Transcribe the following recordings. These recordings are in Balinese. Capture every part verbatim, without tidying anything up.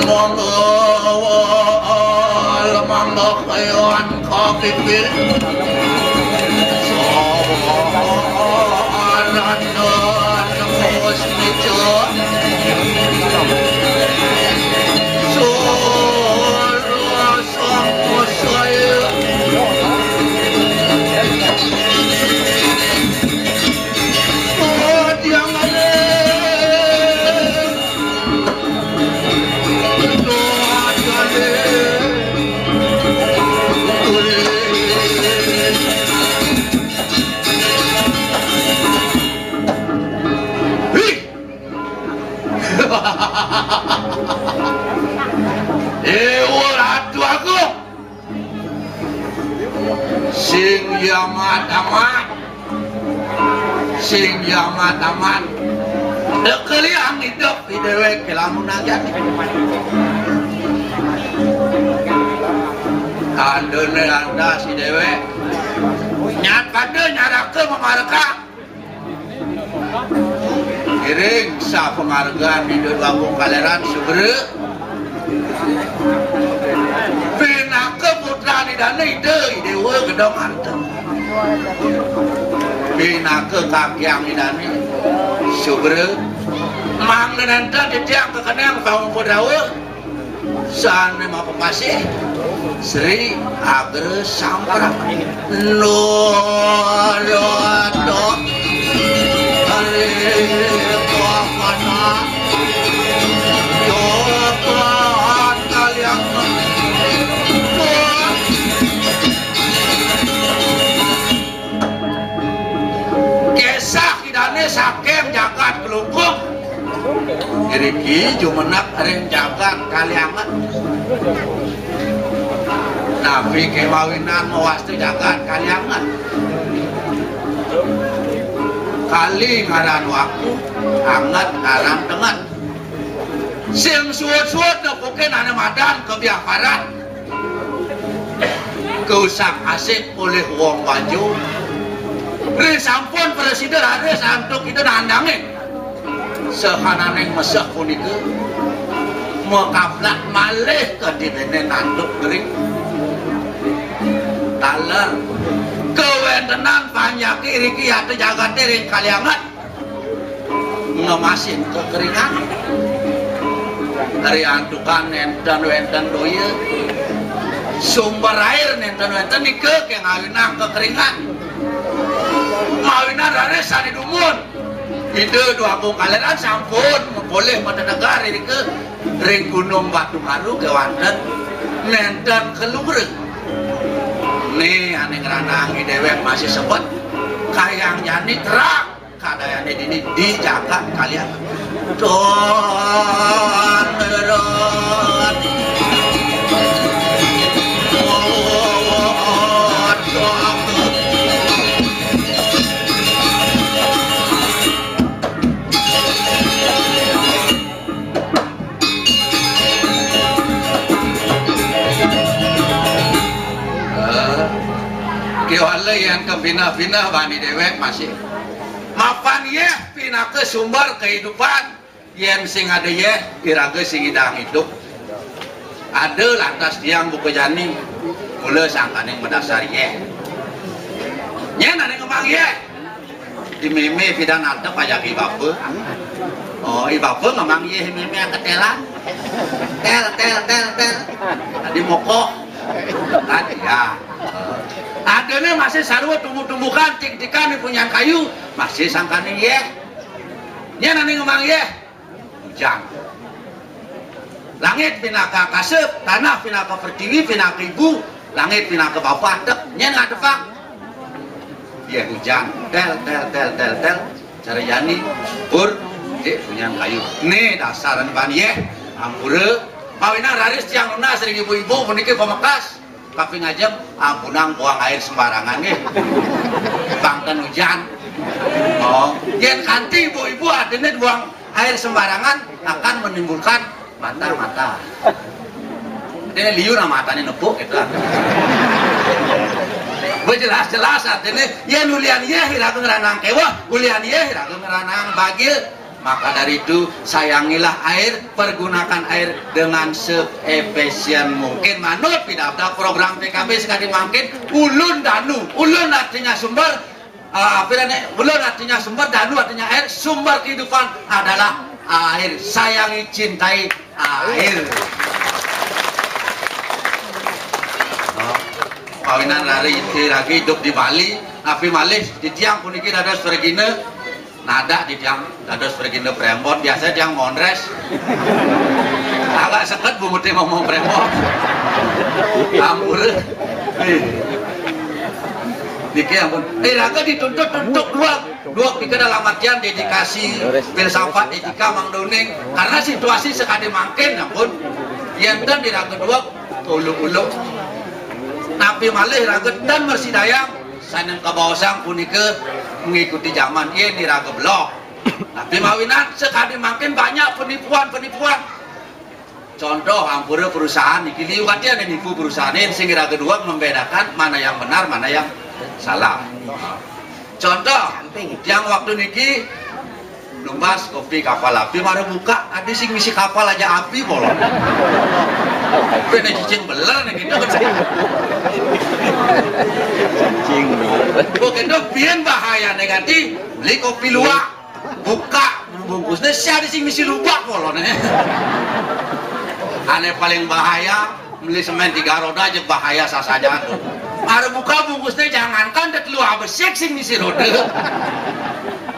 Mangga waal, mangga kéwan kapipir. Sawa ananda nembus meja. Sura sang saya. Oh, tiang alit. Éwa Ratu Agung. Sing jamat amat. Sing jamat amat. Teu keuliang hidup di déwék lamun aja. Tandéna anda si déwék. Nyat pada nyaraka mamaréka. Ngiring sapenghargaan di Déwa Agung Kaleran Sugera. Pinaka putra Ida dané Ida Déwa Gedong Arta. Pinaka kakiang Ida dané Sugera. Mangda nénten titiang kekenang pangumpu dawuh. Sané mapapasih Sri Agra Samprak. Nurata Hari Pamana Yoga Kaliang. Kisah Ida dané saking jagat Klungkung. Iriki jumenep ring jagat Kalianget. Napi kémawinan mawasta jagat Kalianget? Kali ngaran waku, anget ngaran tenget. Sing suud-suud nepukin ané madan ka biaparan. Kausak-asik olih wong Bajo. Ri sampun prasida raris antuk Ida nandangin. Sahananing meseh punika makaplak malih ka dininé nantuk ring taler. Kawéntenan panyakit iriki yata jagaté ring Kalianget. Ngemasin kekeringan. Riantukan nénten wénten daya. Sumber air nénten wénten nika ké ngawinang kekeringan. Mawinan raris sané dumun. Ida Déwa Agung Kaleran sampun polih matenegar irika ring Gunung Batumaru kéwanten nénten kalugra. Né ané ngranang déwék masih sebet kayang jani terang. Kadayané dini di jagat Kalianget. Don, don. Kéwala yang kepina Pinah bani déwék masih. Mapan yéh pinaka sumber kehidupan. Yén sing ada yéh, iraga sing ngidang idup. Ada lantas tiang buka jani, mula sangkaning madasar yéh. Nyén ané ngembang yéh. Di mémé pidan antep ajak i bapa. Oh, i bapa ngembang yéh mémé ketélan. Tél, tél, tél, tél. Tadi mokoh. Tadi ya. Adané masih sarwa tumbuh-tumbuhan, tik-tikan di punyan kayu, masih sangkaning yéh. Nyén ané ngembang yéh. Ujan. Langit pinaka kasep, tanah pinaka pertiwi, pinaka ibu, langit pinaka bapa, tek, nyén ngadepang. Yéh ujan, tél, tél, tél, tél, tél. Cara jani, pur, dik, punyan kayu. Né dasaran ban yéh, ampura. Mawinan raris tiang nunas ring ibu-ibu puniki pamekas. Kaping ajeng, ampunang buang air sembarangan nggih. Bangken ujan. Oh, yén kanti ibu-ibu adané buang air sembarangan akan menimbulkan mata-mata. Dia liur nama matané nepuk gitu. Bejelas-jelas artinya, yén ulian yéh iraga ngranang kéweh, ulian yéh iraga ngranang bagil. Maka dari itu, sayangilah air, pergunakan air dengan seefisien mungkin. Manut pidabdab program P K B sekadi mangkin, ulun danu, ulun artinya sumber, ah, apa namanya? Ulun artinya sumber, danu artinya air, sumber kehidupan adalah air. Sayangi, cintai air. Oh, kawinan lari lagi hidup di Bali, tapi malih di tiang puniki dados pergina. Nadak di tiang dados pergina prembon, biasa tiang mondres. Agak seket bunguté ngomong prembon. Ampura. Eh. Niki ampun. Eh, raga dituntut untuk dua. Dua pikir dalam artian dedikasi filsafat etika mangdoning. Karena situasi sekadi mangkin ampun. Yén ten di raga dua uluk-uluk. Napi malih raga ten mersidayang. Sané kabaosang punika mengikuti zaman, yén iraga belog. Tapi mawinan sekadi mangkin banyak penipuan-penipuan. Contoh, ampura perusahaan niki liu kati ada nipu perusahaan ini sing iraga dua membedakan mana yang benar, mana yang salah. Contoh, yang waktu niki numbas kopi kapal api, mara buka, ada sing misi kapal aja api bolong. Pene cicing beler nih gitu. Cicing beler. Bukan tuh pian bahaya negatif, beli kopi luwak, buka bungkusnya, si ada sing misi lubak bolong nih. Ané paling bahaya, beli semén tiga roda aja bahaya sasaja tuh. Mara buka bungkusnya, jangankan keluar besik sing misi roda.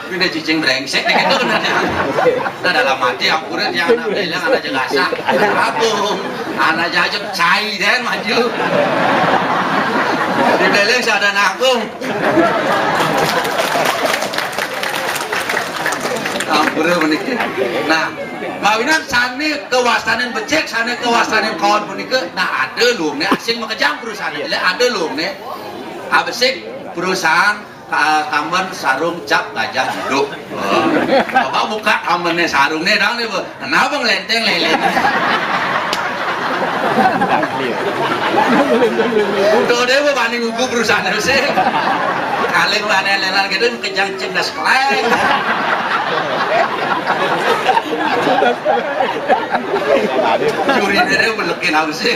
Tapi udah cicing brengsek dikit tuh nanya. Nah, dalam hati ampura, yang anak bilang anak jegasa. Aku anak jajak cai deh maju. Di beleng sadana aku. Ampura meniki. Nah, mawinan sané kawastanin becik, sané kawastanin kaon punika, nah ada luungné asing makejang perusahaan. Lé ada luungné. Abesik perusahaan ka-, kamben sarung cap gajah duduk. Oh. Bapak buka kambennya sarungnya dong nih, Bu. Kenapa ngelenteng lele? Tuh deh, Bu, paling ugu perusahaan sih. Kaling mana lenan gitu kejang cindas keleng. Curi deh, belekin apa sih?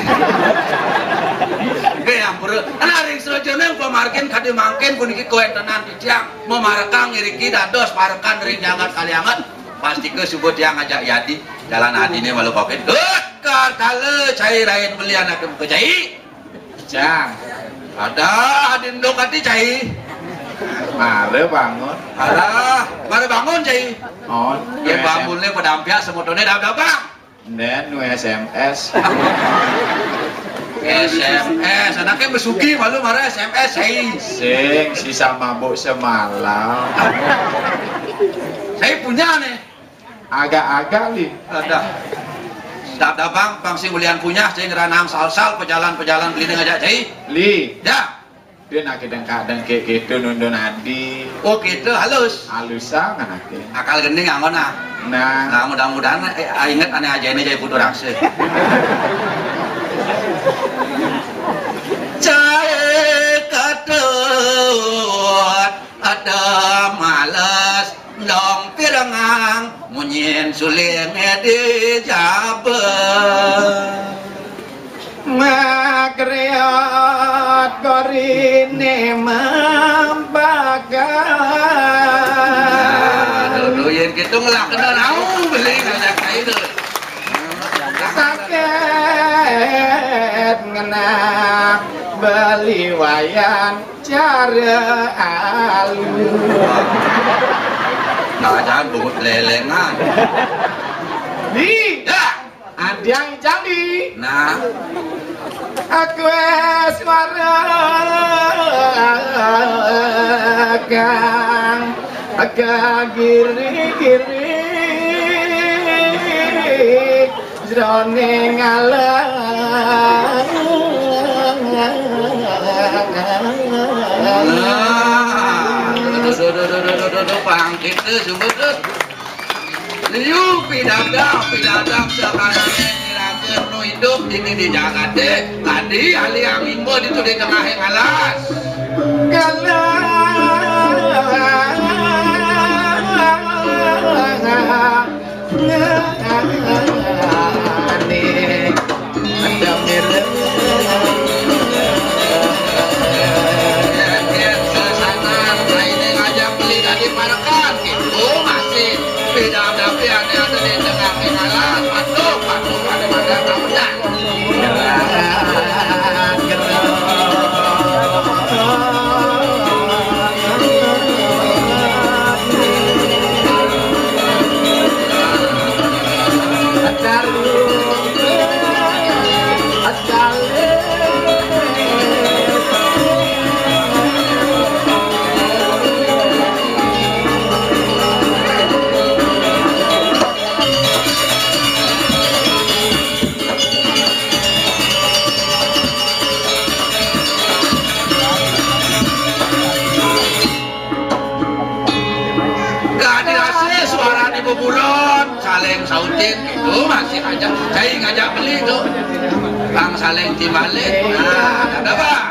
Oke, ampura. Nah, ring selajengnya pamargin kadi mangkin puniki kawentenan titiang mamarekang iriki dados parekan ring jagat Kalianget. Pastika suba tiang ngajak yadi jalan adine malu covid. Dut, kartala cair lain belian aku buka cai. Jang. Ada adin dok ati cai. Mara bangun. Alah, mara bangun cai. Oh, ya bangunnya pada ampiak semotone dah, dah, Bang. Nen nu S M S. S M S, anaknya besuki malu mara S M S, hei. Sing, sisa mabuk semalam. Saya punya nih. Agak-agak li. Ada. Dap dabang, pang sing ulian punya, sing ranam salsal, pejalan-pejalan beli ngajak cai. Li. Ya. Dia nak dengkak dengkik gitu nundun adi. Oh gitu, halus. Halusan anaknya. Akal gending angon ah. Nah. Nah, mudah-mudahan eh, ah, inget aneh aja ini jadi putu raksa. Cai Katut ada males dong pirengang, munyin suling di jaba. Makriot korine membaka. Aduh, yen gitu ngelak kenal, au, beli ngajak saya itu. Sakit ngena beli wayan cara alu. Nah, jangan bungut lelengan. Di. Ya. Adiang jali. Nah. Aku suara kang agak giri-giri jroning alam. Nah, duh, duh, duh, duh, duh, duh, duh, bangkit tuh, sumpah tuh. Liu pidadang, pidadang sekarang ini rakyat nu hidup ini di jagate. Tadi ahli angin bo itu di tengah yang alas. Kalah. Gak dirasa suarane beburon, saling sautin gitu, masih aja. Saya ngajak beli tuh, Bang, saling timbalik. Nah, ada, Bang.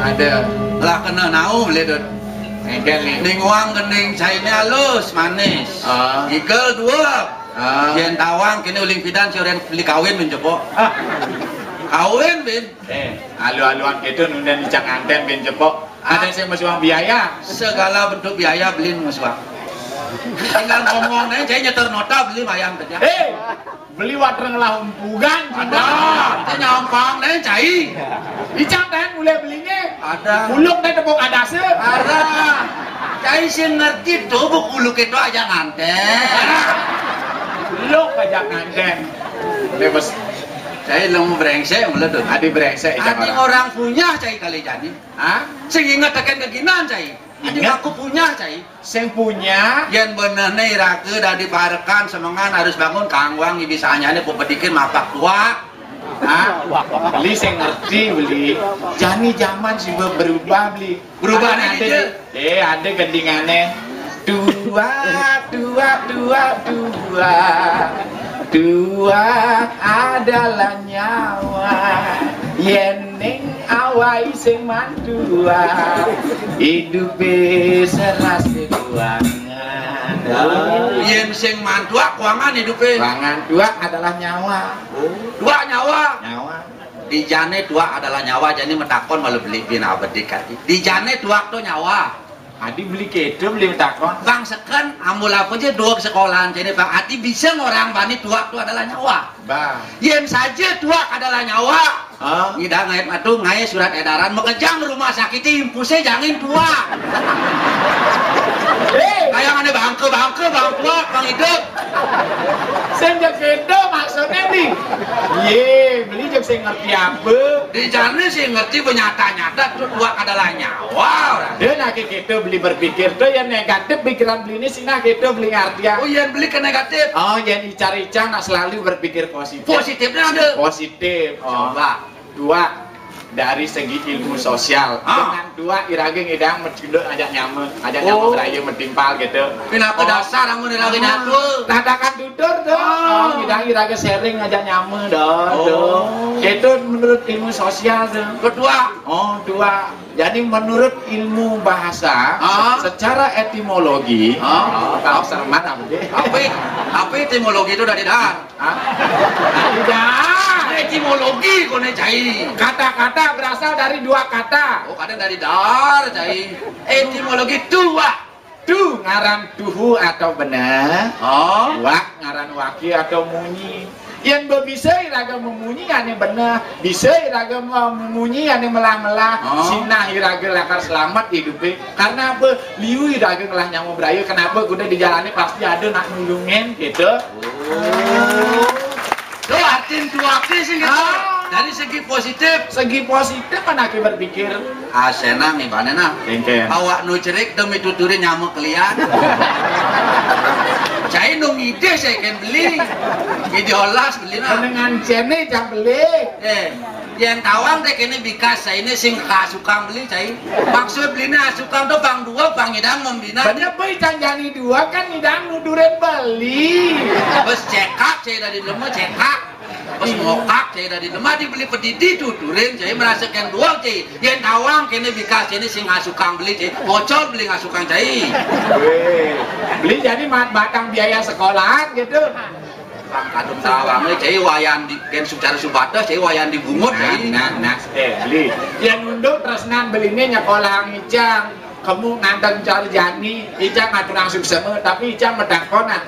Ada. Lah kena naum le, Dut. Engkel nih. Ning uang gending caine halus, manis. Ah. Ngigel dua. Ah. Yen tawang kene uling pidan si orang beli kawin, Bin, cepok. Ah. Kawin, Bin. Eh, alu-aluan gitu nunda dicang anten, Bin, cepok. Ah. Ada sing mesuang biaya. Segala bentuk biaya beli mesuang. Tinggal ngomong nih, saya nyetor nota beli mayang kerja. Eh, beli water ngelah umpugan. Ada, kita nyampang nih, cai. Icang teh mulai belinya. Ada. Uluk teh tepung adase. Ada. Cai sing ngerti tuh, buku uluk itu aja nganten. Uluk aja nganten. Bebas. Cai lemu brengsek mula tuh. Adi brengsek, Icang. Adi orang. Orang punya cai kali jani. Hah? Sing inget teken keginan cai. Adi. Inget? Aku punya cai. Sing punya. Yen benehne irake dadi parekan semengan harus bangun kangwang ibisanyane pepedikin mapak tua. Hah? Beli sing ngerti, beli. Jani zaman sih berubah, beli. Berubah. Ada nih, nih, Cil. Eh, ada gendingane. Dua, dua, dua, dua. Dua adalah nyawa. Yen ning awai sing mandua. Idupe serase kuangan. Yén sing maan tuak kuangan idupé. Kuangan, tuak adalah nyawa. Oh, tuak nyawa. Nyawa. Dijané tuak adalah nyawa, jani matakon malah beli bin abedik ati. Dijané tuak to nyawa. Adi beli kéto, beli matakon. Bang seken, ambu apa ja dua sekolahan kéné, Bang. Adi bisa ngorang bani tuak to adalah nyawa. Bah. Yén saja tuak adalah nyawa. Hah? Ngidang ngait matu, ngaé surat édaran, makejang rumah sakit, impusé jangin tuak. Héi. Kayak ané bangké, bangké, bang tuak, bang idup. Sing ja kéto maksudné, Bli. Yé, beli jug sing ngerti apa? Dijané sing ngerti, nyata-nyata tuak adalah nyawa. Dén aké kéto beli berpikir to, yén negatif pikiran beli né, sinah kéto beli ngartian. Oh, yén beli ké negatif. Oh, yén icar-icar nak selalu berpikir positif. Positifnya ada. Positif. Oh. Coba. Dua, dari segi ilmu sosial. Ah. Dengan dua, iraga ngidang macunduk ajak nyama, ajak nyama. Oh. Beraya matimpal kéto. Pinaka dasar amun iraga nyatu. Tatakan tutur to. Ah. Oh, ngidang iraga sharing ajak nyama, Don. Oh. Kéto menurut ilmu sosial to. Kedua. Oh, dua. Jadi menurut ilmu bahasa, ah, secara etimologi, ah, oh, kalau Serman apa sih? Apa, apa etimologi itu dari dar? Hah? Dari dar. Etimologi koné, cai. Kata-kata berasal dari dua kata. Oh, kadang dari dar, cai. Etimologi tuak. Tu ngaran tuhu atau beneh. Oh. Wak ngaran waki atau munyi. Yén bebisa iraga memunyi ané beneh, bisa iraga memunyi ané melah-melah, oh, sinah iraga lakar selamet idupé. Karena apa? Liu iraga ngelah nyama beraya, kenapa? Kuda di jalané pasti ada nak nulungin, gitu. Oh. Tuh, artin tuaké sih gitu. Ah. Dari segi positif. Segi positif kan aké berpikir. Ah, senang nih, Bane, nah. Kénkén. Awak nu cerik demi tuturin nyama kelian. Cai nu ngidih saya kan beli. Ngidih olas beli, nah. Dengan cene jang beli. Eh, yang tawang téh kéné bikas saya ini sing kasukang beli, cai. Maksud beliné asukang tuh bang dua, bang idang membina. Bener, boy, can jani dua kan idang nudurin beli. Bos cekak, cai dari lemu cekak. Pas mokak, cai, dari lemah dibeli pedidi tuh, turin, cai, merasa kan dua, cai. Yén tawang kéné bikas ini sing ngasukang beli, cai. Bocor beli ngasukang, cai. Wéh, beli jadi mat-, batang biaya sekolahan gitu. Bang kadung tawang, cai, wayan di, kan secara subata, cai, wayan dibungut, cai. Nah, nah, nah, eh, beli. Yén unduk tresnan beliné nyekolah icang, kemu nganten cari jani, icang ngaturang suksema, tapi icang matakonan.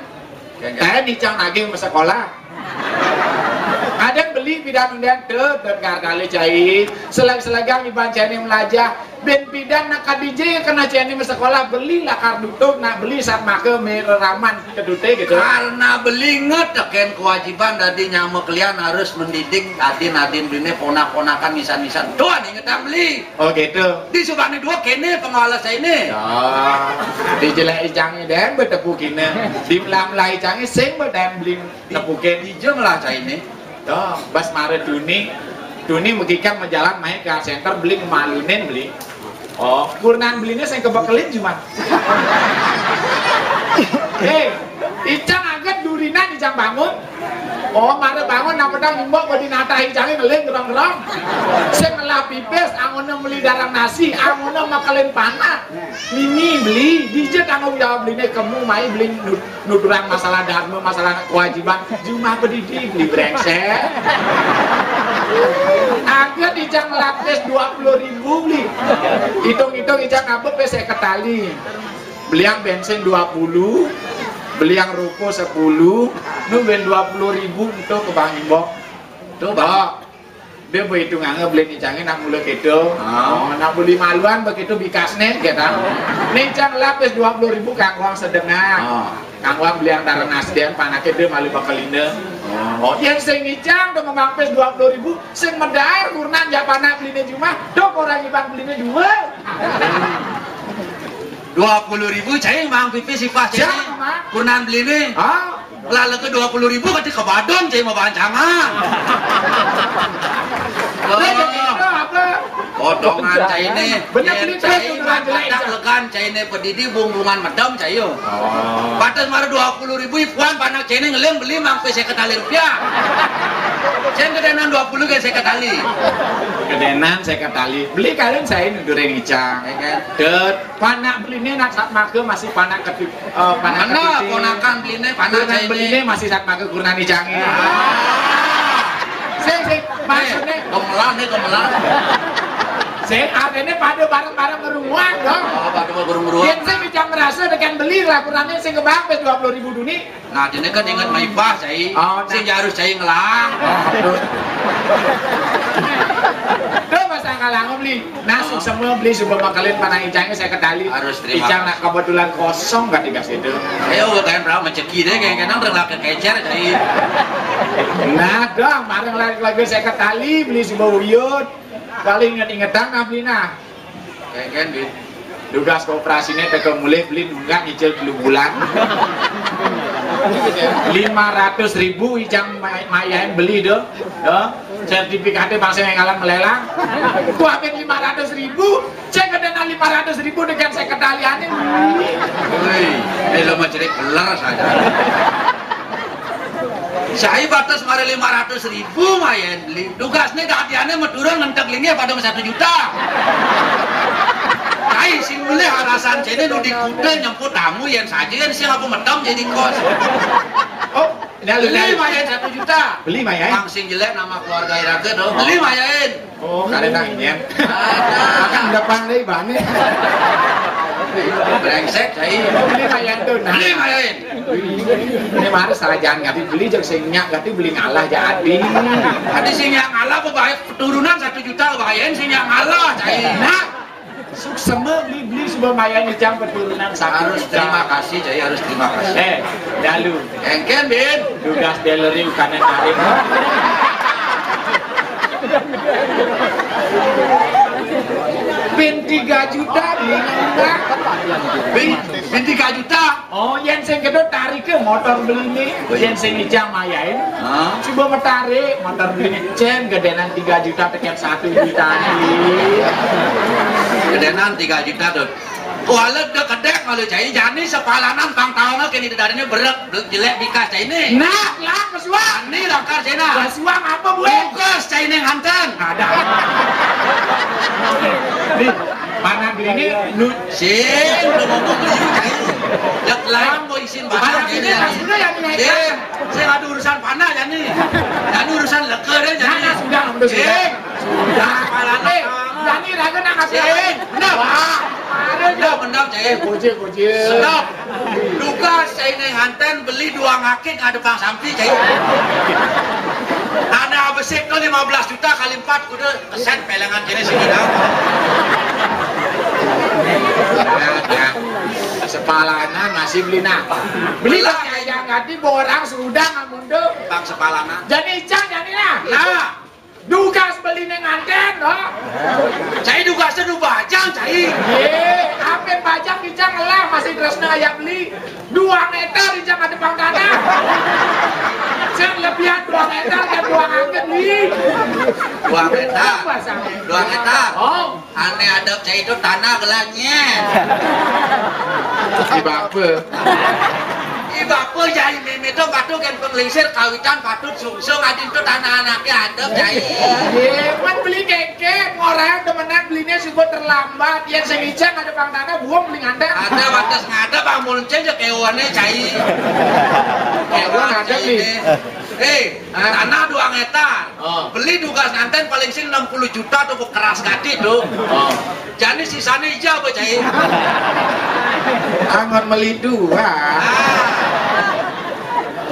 Kaén icang nagih masekolah. Kadang beli pidan undian tuh, dan kali cai. Seleg-selegang iban cai ini melajah. Ben pidan nak kadije kena cai ini masekolah, beli lakar tutup, nak beli saat maka meraman kedute gitu. Karena beli inget, tekén kewajiban dadi nyama kelian harus mendidik adin-adin beliné, ponak-ponakan, nisan-nisan. Tuh, ingetan beli. Oh gitu. Di subane dua kéné pengalas ini. Ya. Di jelek icangnya dan betepu kina. Di melam-melam icangnya sing beden beli tepukin. Di jam lah cai ini. Ya, bas mare tuni. Tuni megikan menjalan main ke center beli kemalunin beli. Oh, kurnan belinya sing kebekelin cuma. Hei, icang aget durinan icang bangun. Oh, mare bangun nang pedang imbok badi natah icangé ngeling gerong-gerong. Sing ngelah pipis, angoné meli darang nasi, angoné mekelin panah. Mimi beli, dija tanggung jawab beliné kemu mai beli nu-, nuturang masalah dharma, masalah kewajiban. Jumah pedidi beli brengsek. Aget icang lapis dua puluh ribu beli. Hitung-hitung icang apa pé seket tali. Beliang bensin dua puluh, beliang rokok sepuluh, nu ben dua puluh ribu ento ke Bang Imbok. Tuh, Bang. Dia berhitungannya beli nicangnya nak mula gitu. Ah. Oh, nak beli maluan begitu bikasnya gitu. Nicang lapis dua puluh ribu kangkuang sedengah. Ah. Kangkuang beliang darah nasdian panaknya dia malu bakal indah. Oh, yang sing nicang tuh ngembang pes dua puluh ribu, sing medar kurnan ya panak belinya cuma, dok orang ibang belinya dua. Dua puluh ribu cai mang pipis sipah cai. Siapa, Mang? Kunan beli nih. Ah. Lah leke dua puluh ribu kati kebadon cai mau bancangan. Lah, jadi itu apa? Foto Bungan cainé, bener, yén beli cai terus, bungan jelek, Pak. Legan cainé pedidi, bung-bungan medem cai yo. Oh. Bates mara dua puluh ribu, ipuan panak cainé ngeling beli mangké séket tali rupiah. Sing gedénan dua puluh gén séket tali. Gedénan séket tali. Beli kalian saya nundurin icang. Ya kan? Dut, panak beliné nak satmaka masih panak ketu-, eh, panak ketuti. Ponakan beliné, panak cainé. Beliné masih satmaka kurenan icangé. Ah. Sing, sing, maksudnya, eh, gemelan nih, gemelan. Sing, artinya pada bareng-bareng ngerunguan dong. Oh, pada bareng ngerunguan. Yén sing icang ngerasa dengan beli lah, kurenané sing kebang pes dua puluh ribu duni. Nah, dini kan inget maipah, cai. Oh, nah. Sing harus cai ngelang. Oh, betul. Tuh, masa ngelang beli. Nah, suksma beli, suba makalin panak icangé séket tali. Harus terima kasih. Icang nak kebetulan kosong katiga situ. Ayo, bukan perahu rezeki deh, kayak kadang orang laki kecer, cai. Nah, dong, bareng lagi, lagi séket tali, beli suba uyut. Paling inget-ingetan nah beli nah. Kengken, Bin. Tugas koperasiné teka mulih beli nunggak nyicil telu bulan. Lima ratus ribu icang ma-, mayain beli do. Do. Sertifikatnya bangsa yang ngalan melelang. Gua ambil lima ratus ribu, saya kena lima ratus ribu dengan saya ketalianin. Woi, ini lo mau cerik beler saja. Saya batas mari lima ratus ribu mayain beli. Tugasnya dadiannya medurun ngentek lingi pada satu juta. Cai sing mulih alasan cene nu di kuda nyemput tamu yén saja yén sing apa medem jadi kos. Oh, ini lu beli mayain satu juta. Beli mayain. Bang sing jelek nama keluarga iraga dong. Beli mayain. Oh, karena ini. Ada. Makan depan deh, bane. Brengsek, cai. Beli mayain tuh. Nah. Beli mayain. Ini mah harus salah jangan ngerti beli jeung sing nyak ngerti beli ngalah jadi. Tadi sing nyak ngalah apa bahaya keturunan satu juta bahayain sing nyak ngalah, cai. Nah, suksma beli-beli suba mayain icang keturunan satu juta. Harus terima kasih, cai, harus terima kasih. Eh, dalu. Engken, Bin. Tugas dealeri bukannya tarik. Bin tiga juta beli enggak? Bin, bin tiga juta. Oh, yén sing gedé tarik ke motor beli nih. Yén sing ijang mayain. Hah? Coba metarik motor beli nih. Cen gedénan tiga juta, tiket satu juta nih. Gedénan tiga juta tuh. Kuala udah kedek malu cai, jani sepalanan pang tahu nggak kini dadanya berek, berek jelek bikas cai nih. Nah, lah, kesuak. Ini lakar cai nah. Kesuak apa, Bu? Bungkus cai nih nganten. Ada. Nih, mana beli ini? Lu sing, lu ngomong beli cai. Yak lain mau isin barang ini. Sudah ya, nih. Sing, sing ada urusan panah ya nih. Dan urusan leker ya, nah, jadi. Nah, sudah, udah, sudah. Sing. Sudah, malah eh, jani raga nak ngasih. Sing. Nah. Wah, ada. Nah, benar, cai. Gojek, gojek. Sedap. Duka saya ini nganten beli dua ngakit ada pang sampi, cai. Ada besik tuh lima belas juta kali empat, kuda keset pelengan kiri sini dah. Sepalanan masih beli nah. Beli lah. Bang, ya, yang ganti borang sudah nggak mundur. Bang sepalanan. Jadi icang, jadi nah. Nah. Dugas beli neng nganten, loh. Cai dugasnya nu bajang, cai. Ye, apa bajang icang lah masih tresna aya beli. Dua meter icang ada pang tanah. Sing lebihan dua meter kan dua angkat beli. Dua meter. Apa sama? Dua meter. Oh. Ane adep cai itu tanah gelanya. Di bapa. Di bapa cai mimi itu patut kan penglingsir kawitan patut sungsung adin itu tanah anaknya adep cai. Ye, kan beli keke, orang temenan belinya suka terlambat. Ya sing ijang ada pang tanah, buang beli nganten. Ada batas ngada bang muncul je kewannya cai. Kewan ada cai nih. Ini. Eh, tanah dua hektar. Oh. Beli dugas nganten paling sing enam puluh juta tuh, keras gati tuh. Oh. Jadi sisanya hijau apa, cai? Angon meli dua. Ah.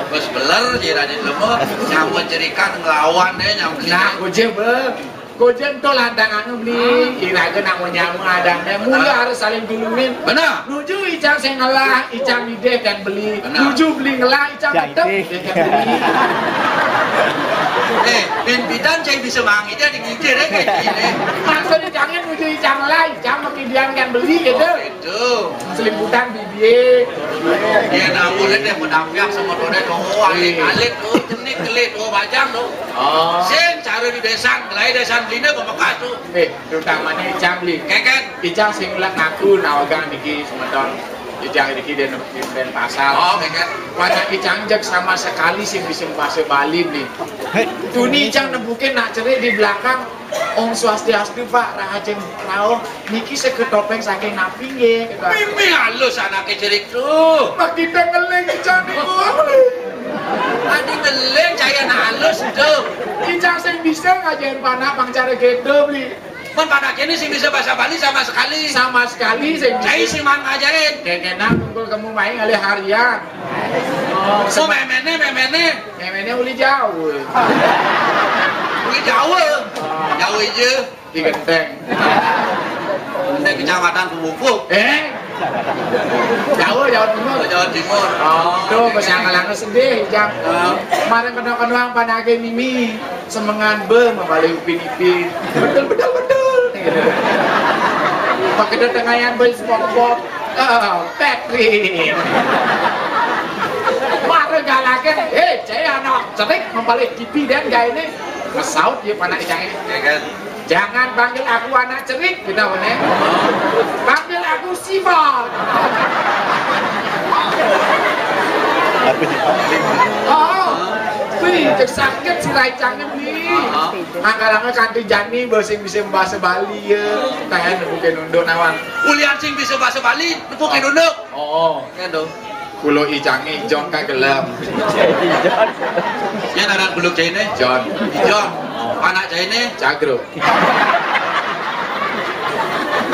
Bos beler, sih, tadi lemo, nyamuk jerikan ngelawan deh, nyamuk. Nah, gue be. Kojen to lantangan beli, iraga nak mau nyamu adanya, mula harus saling duluin. Benar. Nuju icang sing ngelah, icang ideh kan beli. Benar. Nuju beli ngelah, icang tetep ideh kan beli. Eh, pimpitan cai bisa mangida di ngijir, eh, kayak gini. Maksudnya jangan nuju icang lah, icang makidian kan beli gitu. Itu. Selimputan bibir. Ya, nah, boleh deh, mau dampiak sama dode, oh, alit-alit, oh, jenik, kelit, oh, bajang, tuh. Oh. Sing, cara di desa, gelai desa, belinya pemekas, tuh. Eh, terutamanya icang, beli. Keket. Icang sing lek ngaku, nawagang niki, semeton. Ijang iki den, den pasal. Oh, nggih, nggih. Wana ijang jeg sama sekali sing bisa bahasa Bali nih. Tuni ijang nembukin nak cerik di belakang. Om Swastiastu, Pak, rahajeng rauh. Niki seket topeng saking napi nggih, gitu. Mimi halus anaknya cerik tuh. Pak kita ngeling ijang niku. Adi ngeling cai anak halus tuh. Ijang sing bisa ngajarin panak pang cara gitu, beli. Mun pada kini sing bisa bahasa Bali sama sekali. Sama sekali sing bisa. Cai sing mang ajain. Kena mungkul kamu main alih harian. Oh, memene, memene. Memene uli jauh. Uli jauh. Jauh aja. Di Genteng. Genteng Kecamatan Pemupuk. Eh? Jauh, Jawa Timur. Oh, Jawa Timur. Oh, tuh, bahasa Angkalannya sedih, Jang. Oh. Kemarin kena-kena panake mimi. Semengan be, membalik Upin Ipin. Betul, betul, betul. Pakai tengayan be, SpongeBob. Oh, Patrick. Mara galakan, hei, saya anak cerik membalik T V dan gak ini. Ngesaut ya panak ijang. Ya kan? Jangan panggil aku anak cerik, kita mana? Panggil aku Sifat. Aku Sifat. Oh, wih, cek sakit si raicangnya nih. Angkalangnya kanti jani, bahasa bisa bahasa Bali ya. Tahan bukan unduk nawang. Ulian sing bisa bahasa Bali, bukan unduk. Oh, kan dong. Kulo icange John kagelem. Ya, anak kulo jaine John. John. Anak jaine Cagro.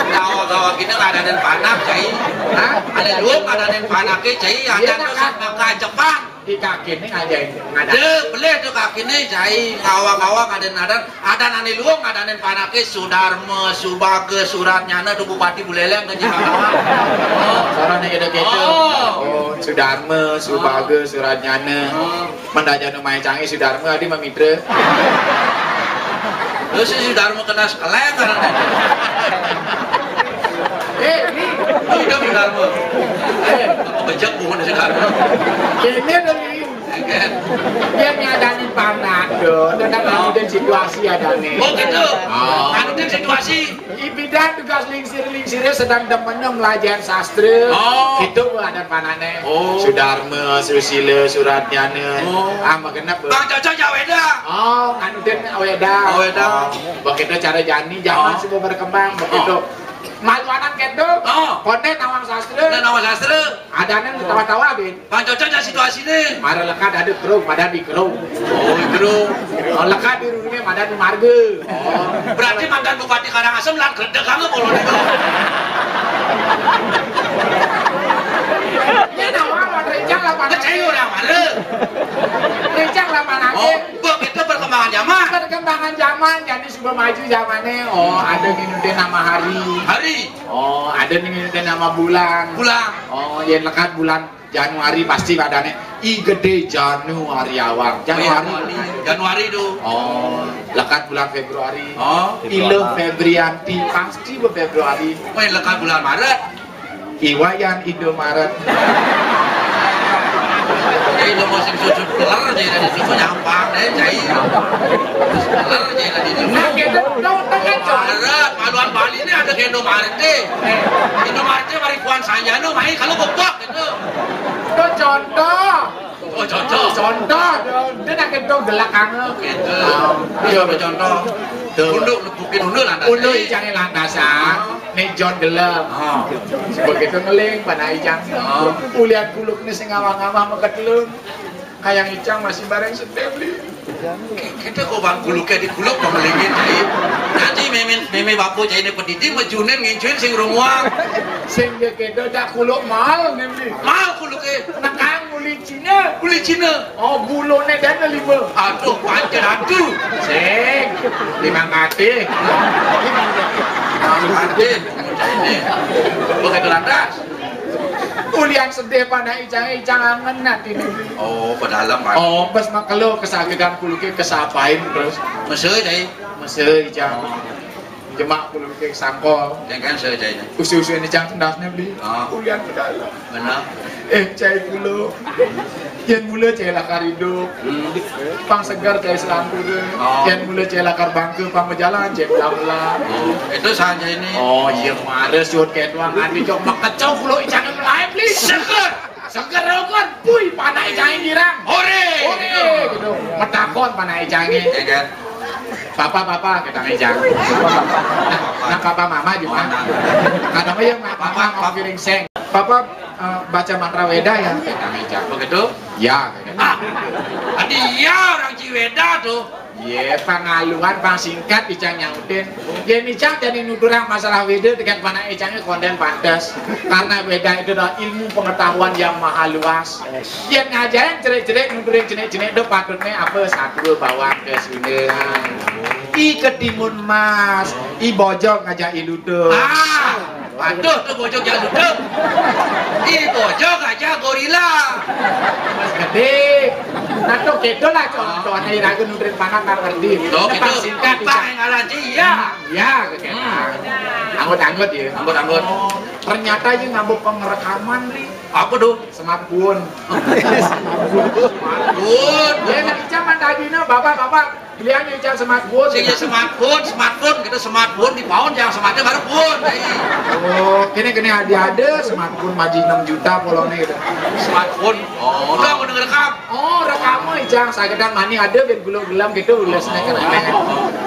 Gawa-gawa kene ngadanen panak, Cai. Hah? Ada dua ngadanen panake, Cai. Ada terus maka Jepang. Di kaki ini ngajain. Ada. Deh, boleh tuh kaki ini, Cai. Gawa-gawa ngadanen, ada. Adan ane luwung, adanen panake Sudarma, Subaga, Suratnyana, tuh Bupati Buleleng ke Jakarta. Oh. Sarane kene-kene. Oh. Oh, Sudarma, Subaga, Suratnyana. Oh. Mendajane mae cange Sudarma adi mamitra. Terus si Sudarma kena sekelek kan. Eh, ini. Itu Sudarma. Eh, bejek bukan Sudarma. Ini dari Biar ngadanin panak, do. Tentang nganutin situasi adane. Oh, gitu. Oh. Nganutin situasi. Ibidan tugas lingsir-lingsirnya sedang demen melajahin sastra. Oh. Itu ada panane. Oh. Sudarma, Susila, Suratnyana. Oh. Ah, magenep. Bang Cocok Jaweda. Oh, nganutin Aweda. Aweda. Oh. Begitu cara jani, zaman sudah berkembang, begitu. Oh. Malu anak kedo. Oh. Konten nawang sastra. Konten nawang sastra. Adane tawa-tawa, Bin. Bang Cocok, ada situasi nih. Mara lekat ada kru, pada di kru. Oh, kru. Oh, lekat di rumah, pada di marga. Oh, berarti mantan Bupati Karangasem lan gledek kamu kalau nih. Ini nama Wan Rijal apa? Kecil orang mana? Rijal apa nanti? Oh, begitu perkembangan zaman. Perkembangan zaman, jadi sudah maju zamannya. Oh, ada minutin nama hari. Hari. Oh, ada nih minutin nama bulan. Bulan. Oh, yang lekat bulan Januari pasti padane I gede Januari awang. Januari. Januari. Januari itu. Oh, lekat bulan Februari. Oh. Ilo Febrianti pasti be Februari. Oh, yang lekat bulan Maret. Iwayan Indomaret. Jadi lo mau sing sujud keler jadi semua nyampang deh, cai. Keler jadi di sini. Nah, gitu. Dong, tengah, Cok. Maret, maluan Bali ini ada ke Indomaret deh. Indomaret deh, mari puan sanjano, main kalau bebak. Itu. Itu contoh. Oh, contoh. Contoh. Dia nak kentong gelak kangen. Gitu. Iya, contoh. Tuh. Unduk, nepukin unduk lah. Unduk icang lantasan. Nih John gelem. Oh. Begitu ngeling, panai icang. Oh. Kulihat kuluk nih sing ngawang-ngawang meketelun. Kayang icang masih bareng sedep, Li. Kita kok bang kuluknya di kuluk pemelingin, Cai. Nanti mimin, mimi bapu Cai ini pedidi, mejunin ngincuin sing rumuang. Sing dia kedo dak kuluk mal, nih, Li. Mal kuluknya. Nekang uli Cina. Uli Cina. Oh, bulone dan lima. Aduh, pancen aduh. Sing. Lima kati. Lima kati. Ini. Begitu lantas. Ulian sedih panak icang, icang angen ati. Oh, padalem, Pak. Oh, pas makelo kesakitan kuluke kesapain terus. Meseu, Cai. Meseu, icang. Jemak kuluke sangkol. Yang kan saya, Cai. Usu-usu ini cang kendasnya beli. Oh. Ulian padalem. Benar. Eh, Cai kulo. Yen mula Cai lakar idup. Hmm. Pang seger Cai selantur. Oh. Yen mula Cai lakar bangke, pang bejalan Cai mela-mela. Oh, itu saja ini. Oh, iya, mare suut kayak tuang ati jok makecok kulo icang lain, beli. Seger. Seger rokon, pui, panak icang girang. Ore. Ore, gitu. Metakon panak icang. Ya kan? Papa, papa, kita icang. Nah, papa mama juga. Oh, nah. Kadang yang papa, papa mau piring seng. Papa, eh, baca mantra Weda ya, kita icang. Begitu? Ya, gitu. Ah, adi ya orang Ciweda tuh. Ye, pangaluan, pang singkat icang nyautin. Yen icang jani nuturang masalah Weda dengan panak icangnya konden pantes. Karena Weda itu adalah ilmu pengetahuan yang maha luas. Yen ngajain jerik-jerik nuturin jenik-jenik itu patutnya apa satua bawang ke sini. I ketimun mas, i bojog ngajak i lutung. Ah, aduh, tuh bojog yang lutung. I bojog aja gorila. Mas gede. Nah, tuh gitu lah contohnya iraga nuturin panak nggak ngerti. Tuh, gitu. Pang singkat, pang icang. Yang ngalah aja, iya. Ya, gitu. Hmm. Anggut-anggut ya. Anggut-anggut. Oh, ternyata ini nganggo pengerekaman, Li. Apa tuh? Smartphone. Smartphone. Ya, nah, icang man tadi, no, bapak-bapak, belian icang smartphone. Sing ya smartphone, smartphone, kita smartphone di pound, jangan smartphone, baru phone, Cai. Oh, kene, kene ada, ada smartphone maji enam juta polone gitu. Smartphone. Oh, udah, aku denger rekam. Oh, rekam icang sagedan mani ada ben gulung gelam gitu, ules nek kena.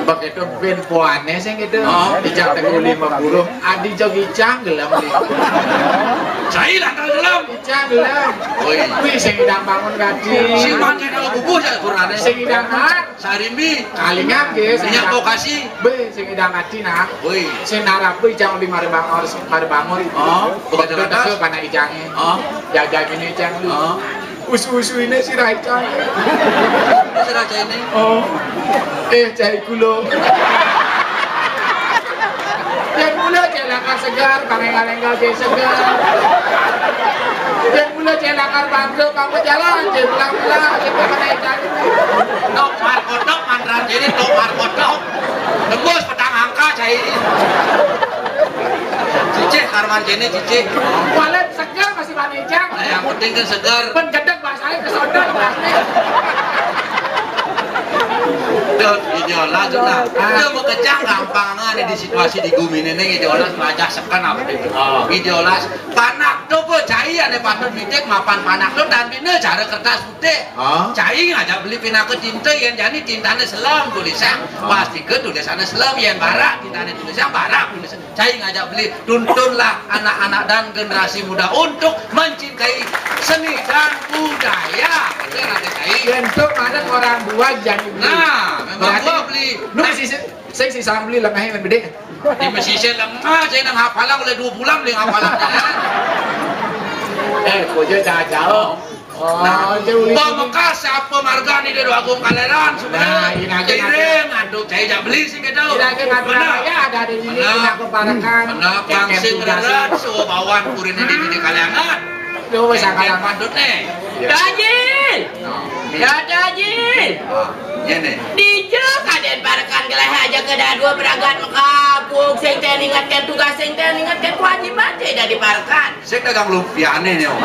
Begitu ben puane sing gitu. Oh. Icang teguh lima burung, adi jog icang gelam. Cai lantar gelam. Icang gelam. Woi. Wih, sing idang bangun kaji. Si mangke nang bubuh ya kurane. Sing idang hat. Sarimbi. Kalingan ge, sing idang. Minyak bokasi. Be, sing idang ati nah. Woi. Sing narap be icang di mare bangor, mare bangor itu. Oh, begitu. Begitu atas. Ke panak icange. Oh. Jaga gini icang lu. Oh. Usu-usu ini si Raican. Si Raican ini. Oh. Eh, Cai kulo. Yen mula Cai lakar segar, pang enggal-enggal Cai segar. Yen mula Cai lakar bangke, pang bejalan Cai mela-mela, Cai pakai Cai. Tok markotok, mantran jadi tok markotok. Tembus petang angka, Cai. Cicih, karman jene, cicih. Walet segar masih panicang. Nah, yang penting kan segar. Pen gedeg bahasanya kesodot bahasanya. Tuh, ideolas tuh, nah. Ah. Itu mau kejang gampang, nah, di situasi di gumi ini, ideolas belajar sekan apa itu? Oh. Ideolas, panak tuh kok Cai ane patut mitik mapan panak tuh dan bina cara kertas putih. Oh. Cai ngajak beli pinaka tinta yang jani tintane selem tulisan. Oh. Pasti ke tulisannya selem, yang barak tintane tulisan, barak tulisan. Cai ngajak beli, tuntunlah anak-anak dan generasi muda untuk mencintai seni dan budaya. Betul nggak, Cai? Bentuk mana orang buat jadi beli. Nah, memang berarti gua beli. Lu sih, sih, sih, sih, beli lengahnya yang gede. Di Mesir lengah, saya nang hafalan oleh dua bulan beli hafalan. Eh, kau jauh. Oh. Oh, nah, jauh. Pemekas siapa marga nih dari Agung Kaleran, nah, sebenarnya. Ini aja kirim, nanti. Aduh, saya jak beli sih gitu. Ini aja nanti. Benar. Ya, ada di sini, benar. Kita kepanakan. Benar, kancing rerat, so bawaan kurin ini di kaliangan. Tuh, wes, angkat, angkat. Pandut nih. Ya. Tajil. Nah. Ya, Tajil. Ah, iya nih. Dija kaden parekan geleh aja ke dadua beragat mekabuk, sing teh ningetkan tugas, sing teh ningetkan kewajiban, teh dari parekan. Sing dagang lumpiane nih, Om.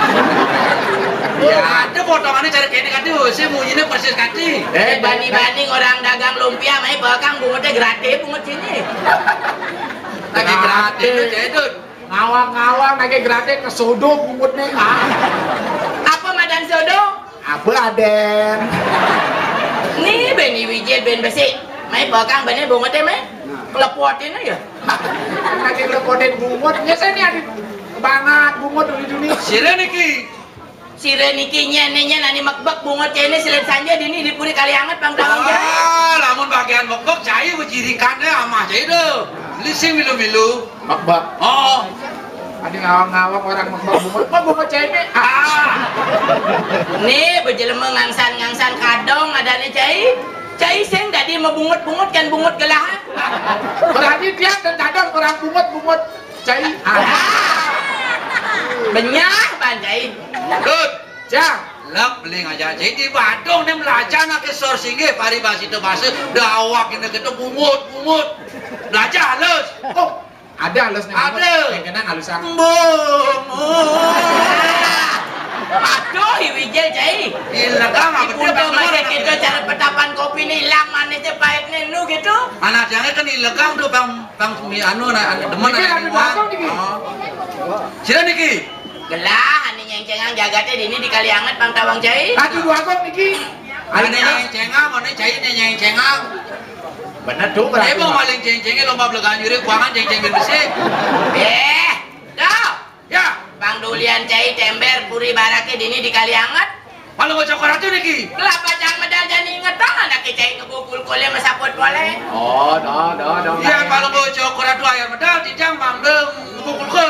Ya, ada potongannya cari kene kati, saya munyinya persis kati. Eh, banding-banding orang dagang lumpia, mai bakang bungut teh gratis, bungut sini. Lagi gratis, gratis. Itu, itu. Ngawang-ngawang, lagi gratis, kesodo bungut nih. Ah. Apa madan sodo? Apa aden? Nih, Beni Wijil, Ben Besi. Mai bakang, Beni bungut teh, mai. Kelepotin aja. Lagi kelepotin bungut. Ya, saya nih ada banget bungut dulu-dulu. Sira niki. Sira niki nyen, nyen, ani mekbek bungut kene silit sanja dini di puri kali anget pang tawang jai. Ah, lamun bagian mekbek jai bejirikan deh amah jai tuh. Beli sing milu-milu. Mekbek. Oh. Ada ngawang-ngawang orang mekbek bungut. Mekbek bungut jai nih. Ah. Nih, bejelema ngangsan-ngangsan kadong adane jai. Jai sing dadi mebungut-bungut kan bungut gelah. Berarti dia dan kadong orang bungut-bungut. Cai. Ah. Benyah, Bang Cai. Dut. Cang. Lek beli ngajak Cai di Badung nih belajar nak ke sor singgih paribasita basa. Dah awak ini kita bungut, bungut. Belajar halus. Oh, ada halusnya. Ada. Yang kena halusan. Bungut. Aduh, i wijil, Cai. Ilegang apa dia? Ibu dong, masa kita cara petapan kopi nih hilang manisnya, pahitnya nu gitu. Anak jangan kan ilegang tuh, Bang. Bang, mi anu, na, anu, demen. Niki anak lagi dua. Dua kok niki. Oh. Sira niki. Gelah, ane nyengcengang jagate dini di Kalianget, Bang Tawang Cai. Aduh, dua kok niki. Ane nyengcengang, ane Cai ane nyengcengang. Bener dong, berarti. Emang maling cengcengnya lomba belegan juri, kuangan cengceng besi. Eh, dah. Ya. Bang Dulian Cai tember puri barake dini di Kalianget. Kalau mau cokor atu niki. Kelapa cang medal jani ngetong anake Cai ngebukul kule mesaput pole. Oh, dah, dah, dah. Iya, kalau mau cokor atu ayam medal, tijang mangga ngebukul kul.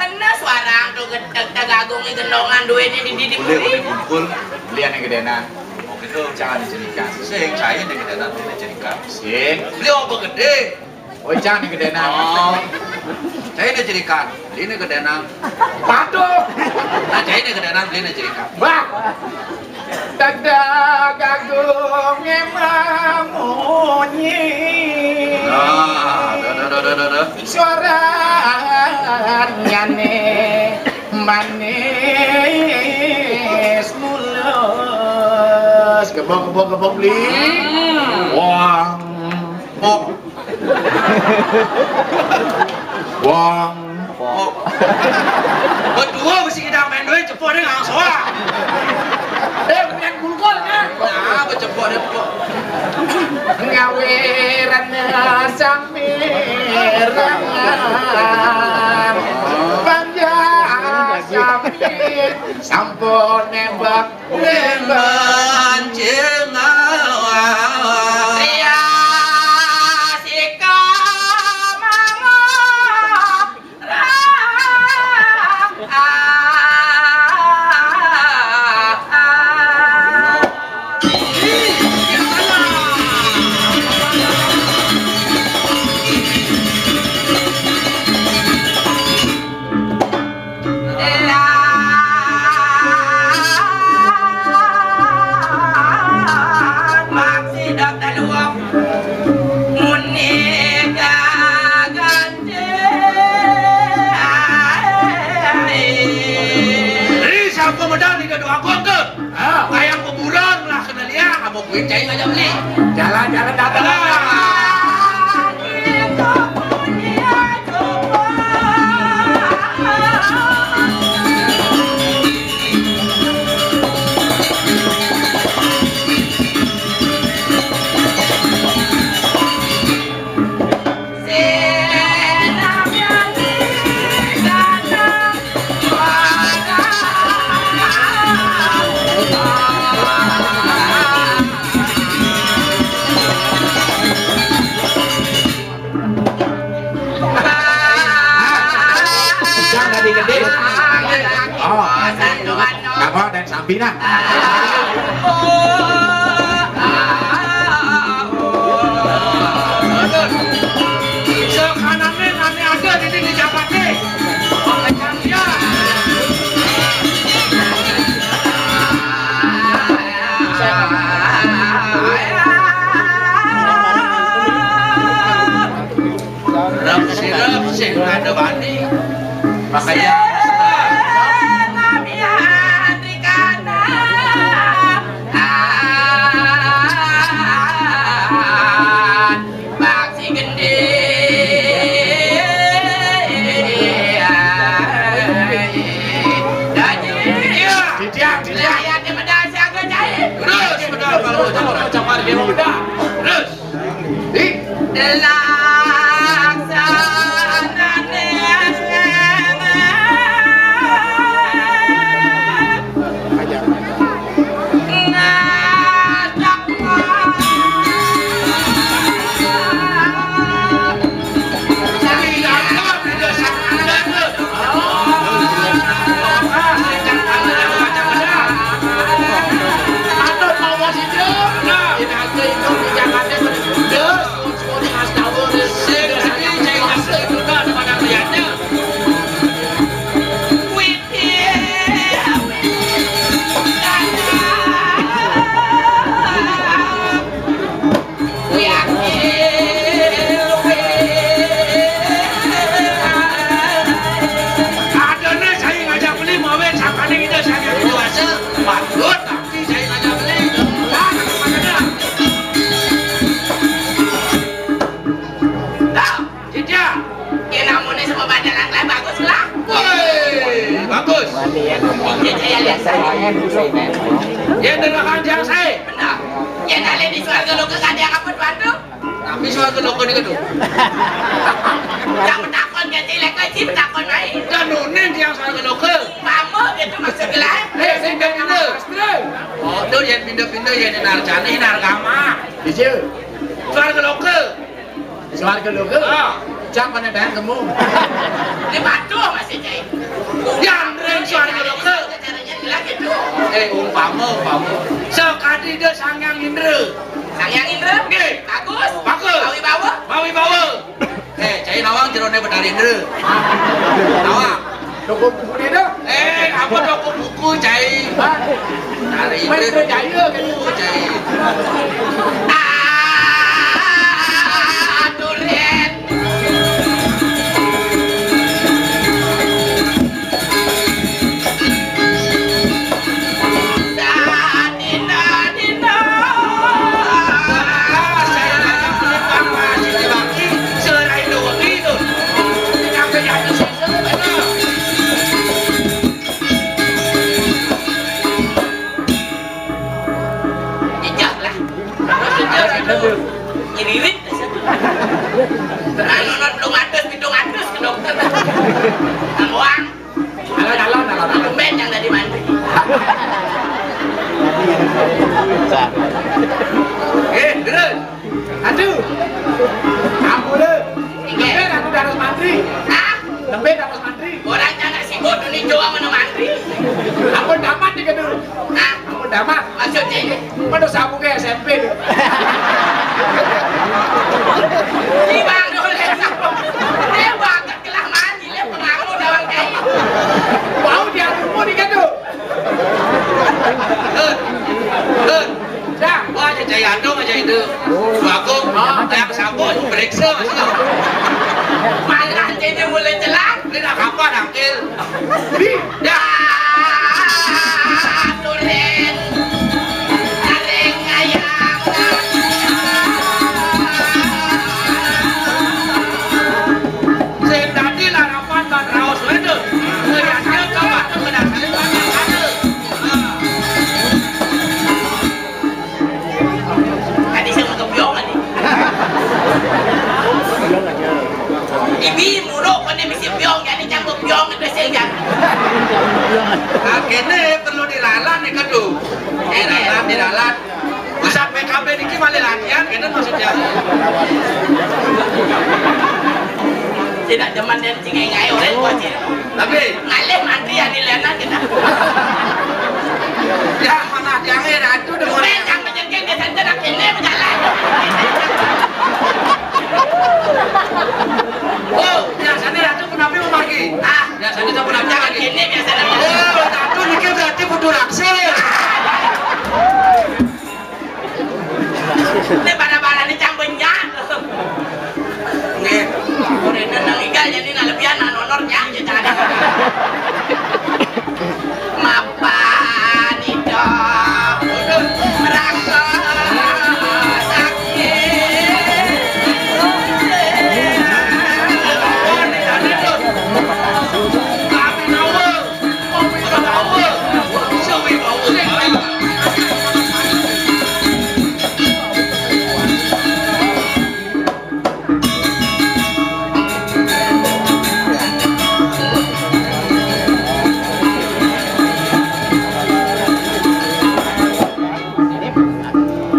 Bener suarang tuh gedeg tegagungi gendongan duitnya di didi. Boleh, boleh bungkul. Beli ane gedenan. Oh, gitu. Jangan dicerikan. Sing, Cai ane gedenan, beli ane cerikan. Sing. Beli apa gede? Oh, Cai ane gedenan. Oh. Cai ane cerikan. Beli ane gedenan. Patuh. Nah, Cai ane gedenan, beli ane cerikan. Wah. Dada gagung emang munyi. Nah, dah, dah, dah, dah, dah, dah. Suaranya nih manis mulus. Gebok, gebok, gebok, beli. Hmm. Wang. Pok. Wang. Pok. Berdua mesti kita main duit, cepok dia langsung. Eh, main bungkul kan? Nah, becepok dia, pok. Ngawiran sambirangan. Panjang sambil sampun nembak. Lemban cengawa. Ria sika mangop. Maksi dokter luwak muni gaganti. Ri, sapa medal ida doa gong ke? Ah, wayang kuburan lah kena liang, apa kuwi cai ngajak beli? Jalan-jalan datang. Alah. Ujang tadi gede. Oh, apa dan sampi nah. Sekanane nane ada di, di Jakarta. Rep sirep sing ada bani. Makanya Bang si gendé. Titiang, titiang. Layar di medal siaga jahit. Terus, benar, kalau ucap, ucap, ucap, dia mau bedah. Terus. Di. Laksanané. Saya ingin, saya ingin. Yén nderekan tiyang saé. Bener. Yén alé di swarga loka kadang apa tuh? Tapi swarga loka niku tuh. Yang takon ganti lek kowe sing takon ae. Dan nuning tiyang swarga loka. Umpama gitu maksud gelai. Eh, sing ganti lho. Oh, tuh yén pindah-pindah yén narjane nargama. Iya. Swarga loka. Swarga loka. Ah. Cak mana dah kamu? Di Batu masih cai. Yang ring swarga loka. Caranya bilang gitu. Eh, umpama, umpama. Sakadi dia Sang Hyang Indra. Sang Hyang Indra? Nggih. Bagus. Bagus. Mawi bawa. Mawi bawa. Eh, cai nawang jerone Betari Indra. Nawang. Toko buku dia dah. Eh, apa toko buku, cai? Hah? Betari Indra. Main Indra Jaya kan? Buku, cai. Ah, tulen. Jejak lah. Nyiririt. Nah, nonton belum atus, pitung atus ke dokter. Tambuang. Alon, alon, alon, alon. Tumben yang tadi mandi. Eh, terus. Aduh. Ampun, deh. Inggih. Tumben aku harus mandi. Hah? Tumben harus mandi. Orang jangan sibuk, ini Jawa mana mandi. Ampun, dapat nih, kedul. Hah? Ampun, dapat. Maksudnya ini? Pada sapu ke S M P tuh. Di Bang Dole sapu. Dia banget kelah mandi, dia pengaku doang kayak. Mau dia dulu nih, kedul. Hut. Hut. Dah. Wah, aja jaya anu, aja itu. Bagus. Ah, kayak sabun, periksa masih. Malah jadi mulai jelas. Ini nak kapan, Angkil? Dah. Tulen. Taring ayam. Sing dadi larapan lan raos wedhus. Kaya kapan kena sing pakai ada. Tadi saya mau kebyong tadi. Ibi muruk kene mesti byong, jadi canggup byong itu sehingga. Akhirnya perlu dilalat nih, kedu. Dilalat, dilalat. Pusat P K B niki malah latihan, gitu maksudnya. Tidak zaman dan cingai ngai oleh kuaci. Tapi ngalih mati ya di lena kita. Ya, mana tiangnya ratu dengan. Yang menjengkel ke sana ini berjalan. Oh, biasanya ratu kenapa mau lagi? Ah, biasanya tak pernah lagi. Ini biasanya. Oh, ratu niki berarti kudu raksasa. Ini pada-pada ini cang benyang. Nggih. Urine nang igal jadi nang lebihan nang honor nyang jadi. Mapan itu merasa sakit. Tapi tahu.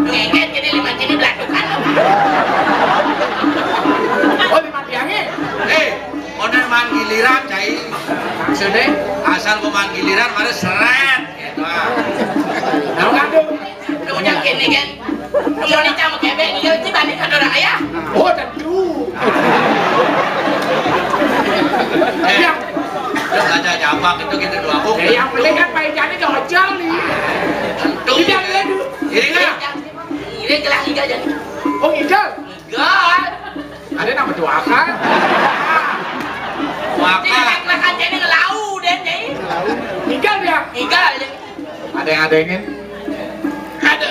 Ngeget jadi lima kini belatukan. Oh, lima tiangnya? Eh, onan manggiliran, cai. Maksudnya? Asal mau manggiliran, mari seret. Gitu, ah. Tahu kan tuh? Lu udah kene kan? Lu mau nikah sama kebek, dia nanti balik ke orang ayah. Oh, tentu. Eh, yang lu kaca jambak itu gitu dua aku. Ya, yang penting kan Pak Ijani gak ojol nih. Tuh. Tidak, tidak, dulu. Ini enggak? Ini gelang iga jadi. Oh, iga? Iga. Ada nama doakan. Doakan. Tidak, gelang jadi ngelau deh, jadi. Iga dia. Iga jadi. Ada yang ada ingin? Aduh.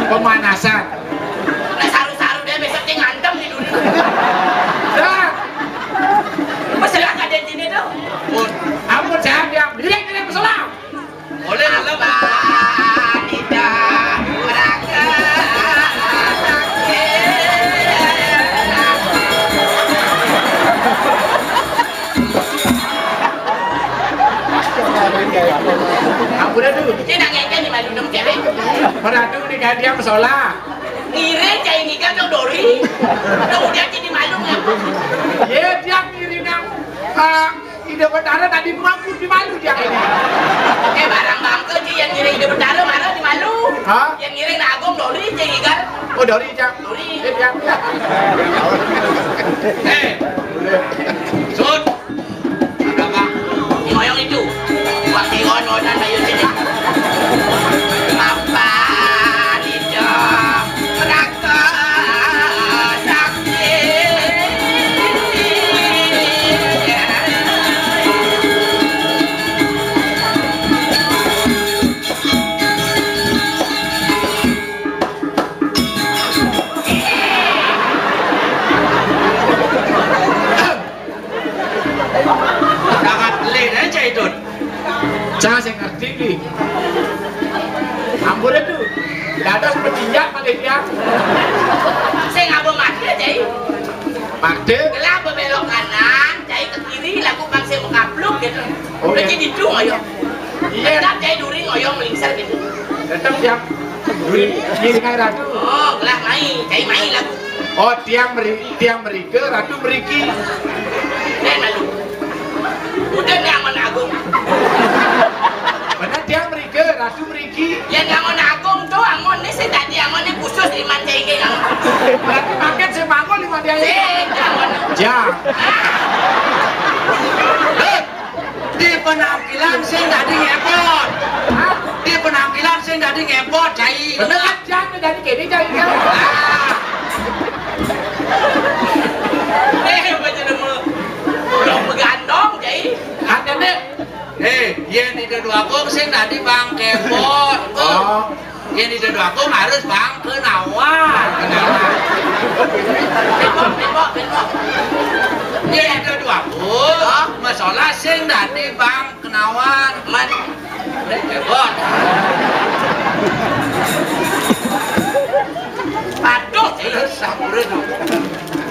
Pemanasan. Ampun atuh. Cai nangéngkén di malu dong céwék. Meratu di kadiang solah. Ngiring cai ngiga dong dori. Kemudian jadi malu ngapa? Yé, dia ngiring nang, ah, Ida Betara tadi mampu di malu dia ini. Eh, barang bangké sih yang ngiring Ida Betara marah di malu. Hah? Yang ngiring Agung dori cai ngiga. Oh, dori, Cang. Dori. Eh, Cang. Eh, Sud. Apa? Ngoyong itu. Wah, kion, ngodan, ayo sini. Apa itu? Raka sakti. Sangat lin aja itu. Cang sing ngerti, Li. Ampun itu. Dados petinjak paling dia. Sing apa mati aja, i? Mati. Gelah belok kanan, cai ke kiri, laku bangsa mengkapluk gitu. Oh, iya. Jadi itu ayo. Iya. Tetap cai duri ngoyong melingser gitu. Tetap siap. Duri, iya, Ratu. Oh, gelah main, cai main lagu. Oh, tiang meri, tiang merike, Ratu meriki. Eh, lalu. Udah nih Angon Agung. Benar, tiang merike, Ratu meriki. Ya, Angon Agung tuh, Angon nih sih tadi, Angon nih khusus lima cengkeh, Angon. Berarti paket sih, Angon lima dia. Sih, Angon. Ya. Di penampilan sing dadi ngepot. Di penampilan sing dadi ngepot, cai. Bener kan, Cang? Dadi kéné, Cang, ya. Ah. Eh, baca nama. Belum begandong, cai. Katanya, eh, yén Ida Dwagung sing dadi bang kepot. Oh. Yén Ida Dwagung harus bang kenawan. Kenawan. Bengok, bengok, bengok. Yén Ida Dwagung, hah? Masalah sing dadi bang kenawan. Man. Kepot. Aduh, sampura tuh.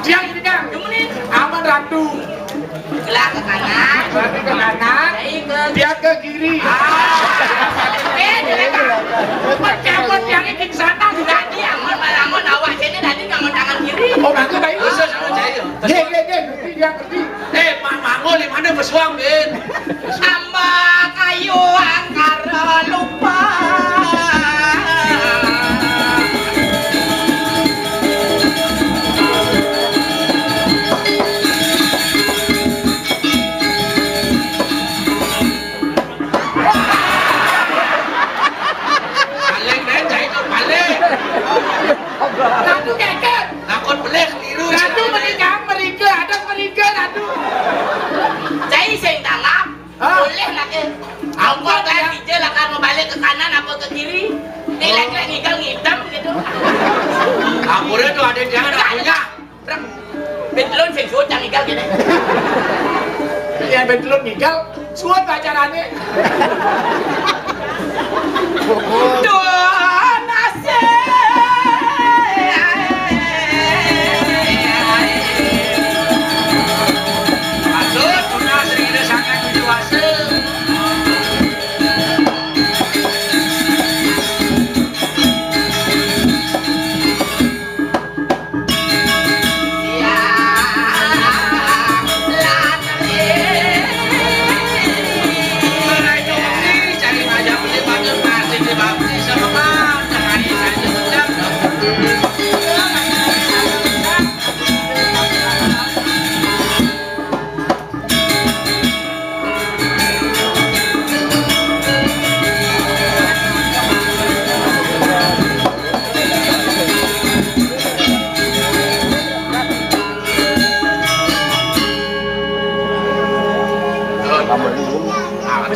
Dia ini kan, aman Ratu. Gelah ke kanan. Berarti ke kanan. Cai ke Dia ke kiri. Ah. Eh, dia kan. Bukan cabut yang ini sana juga. Tadi Angon malamun awak sini tadi nganggo tangan kiri. Oh, bagus, baik. Khusus sama cai. Dia, dia, dia, ngerti, dia ngerti. Eh, Mak Mangul di mana pesuang, Bin? Hamba kayu angkara lupa. Paling deh, cai itu paling. Ratu keket. Takut pelih keliru. Ratu menikah, merike, ada merike, Ratu. Cai sing tangap. Hah? Boleh lah, eh. Apa kan hijau lah, kan mau balik ke kanan apa ke kiri? Nilai-nilai ngidam ngidam gitu. Ampun tuh, ada jangan punya. Betlon sing suut yang igal kene. Yang betlon igal, suut pacarane. Duh, nasib. Aduh, tunas ring ida sangat dewasa.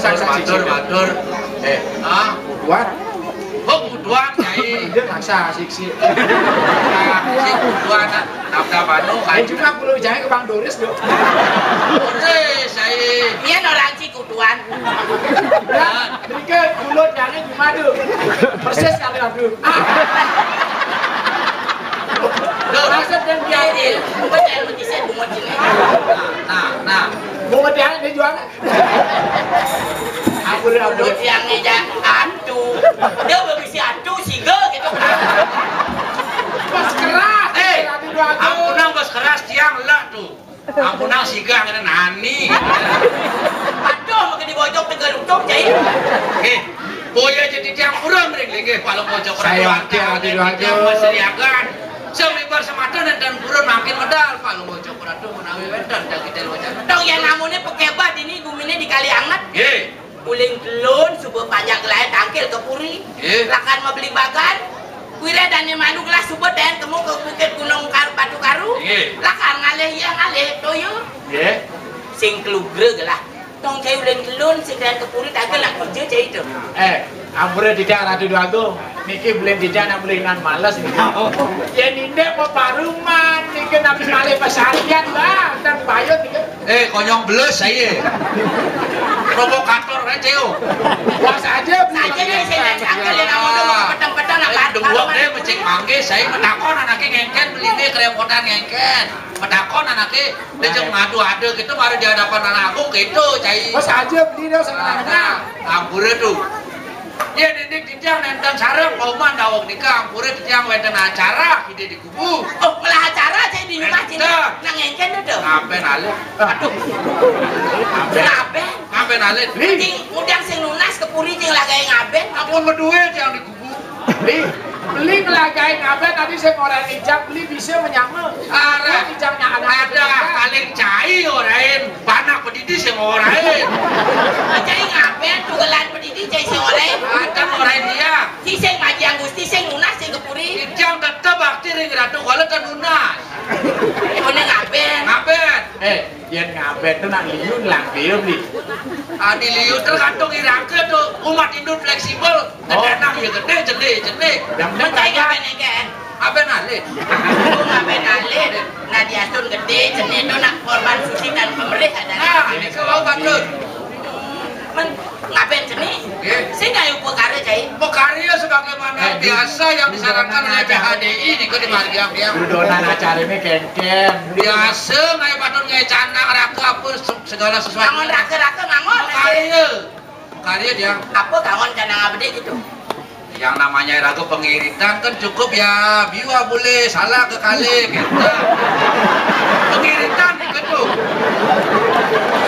Matur, matur, matur. Eh, ah? Kuat. Oh, kuduan, Cai. Dia maksa, sik, sik. Nah, sik kuduan, nah. Nabda manu, Ayo cai. Juga kulo jahé ke Bang Doris, Dok. Doris, Cai. Iya, no, ranci kuduan. Ya, berike kulo jahé cuma, Dok. Persis kali, Dok. Dok. Maksud dan dia. Iya, iya. Bukan yang begitu, bungut ini. Nah, nah, nah. Bungut yang dia jual. Dulu tiang ngejak atu. Dia bisi atu siga gitu. Bos keras. Eh, ampunang bos keras tiang lah tuh. Ampunang siga ngene nani. Aduh, makin dibojok tegal utuh, cai. Eh, boya jadi tiang kurang ring linggih palung bojok. Saya wakil ati dua tiang maseriagan. Semibar semata nenten purun makin medal palung bojok ratu menawi wenten daging wacana. Dong ya namune pekebah dini gumine di kali anget. Nggih. Uling telun suba panjak gelai tangkil ke puri. Nggih. Lakan mabeli bagan. Kuire dane manuk lah suba den kemu ke Bukit Gunung Kar-, Batu Karu. Nggih. Lakan ngalih iya ngalih toya. Nggih. Sing kelugra gelah. Tong cai uling telun sing den ke puri tagel nak kerja cai tu. Eh, ampura tidak Ratu Dwagung. Niki belin tidak nak beli nan males niki. Ya nindek mau paruman niki tapi malih pesarian lah dan payun niki. Eh, konyong beles saya. Provokator aja yo. Puas aja beli. Saja nih saya nak angkel yang awal tu mau petang-petang nak. Eh, dengwak deh mecik manggis, saya metakon anaknya ngengken beli ini kerepotan ngengken. Metakon anaknya dia jeung ngadu ada gitu baru di hadapan anak aku gitu, cai. Puas aja beli dah sama anak. Ampura tuh. Ya didik titiang nenten sareng pauman daweg nika ampura titiang wenten acara ide di kubu. Oh, melah acara cai di rumah cai. Nang ngengken tu. Ngapen alit? Aduh. Ngapen? Ngapen alit? Cing, udang sing nunas ke puri cing lagai ngaben. Ampun beduit yang di kubu. Beli, beli ngelagai ngaben tadi saya orang ijab beli bisa menyama. Arah. Ijabnya ada. Ada paling cai orain. Panak pedidi sing orain. Cai ngaben tugelan pedidi cai sing orain. Ada orain dia. Si sing majiang gusti sing nunas sing kepuri. Ijang tetep bakti ring ratu kala tenunas. Kone ngaben. Ngaben. Eh, yen ngaben tuh nak liu ngelang dia beli. Ah, di liu tergantung irake tuh umat Hindu fleksibel. Gede nang ya gede, jele jele. Yang penting ngaben kan? Ngaben alit. Ngaben alit. Nah diatur gede, jele tuh nak korban suci dan pemerih ada. Nah, ini kalau bagus. Men, ngaben seni? Nggih. Sing kayu pekara cai. Pekara ya sebagaimana biasa yang disarankan oleh P H D I niku di margi yang dia. Dudonan acara ini kengken. Biasa ngayu patun ngayu canang raka apa se-, segala sesuatu. Bangun raka-raka bangun. Pekara. Pekara dia. Apa bangun canang abdi gitu? Yang namanya raga pengiritan kan cukup ya biwa boleh salah ke kali gitu. Pengiritan gitu.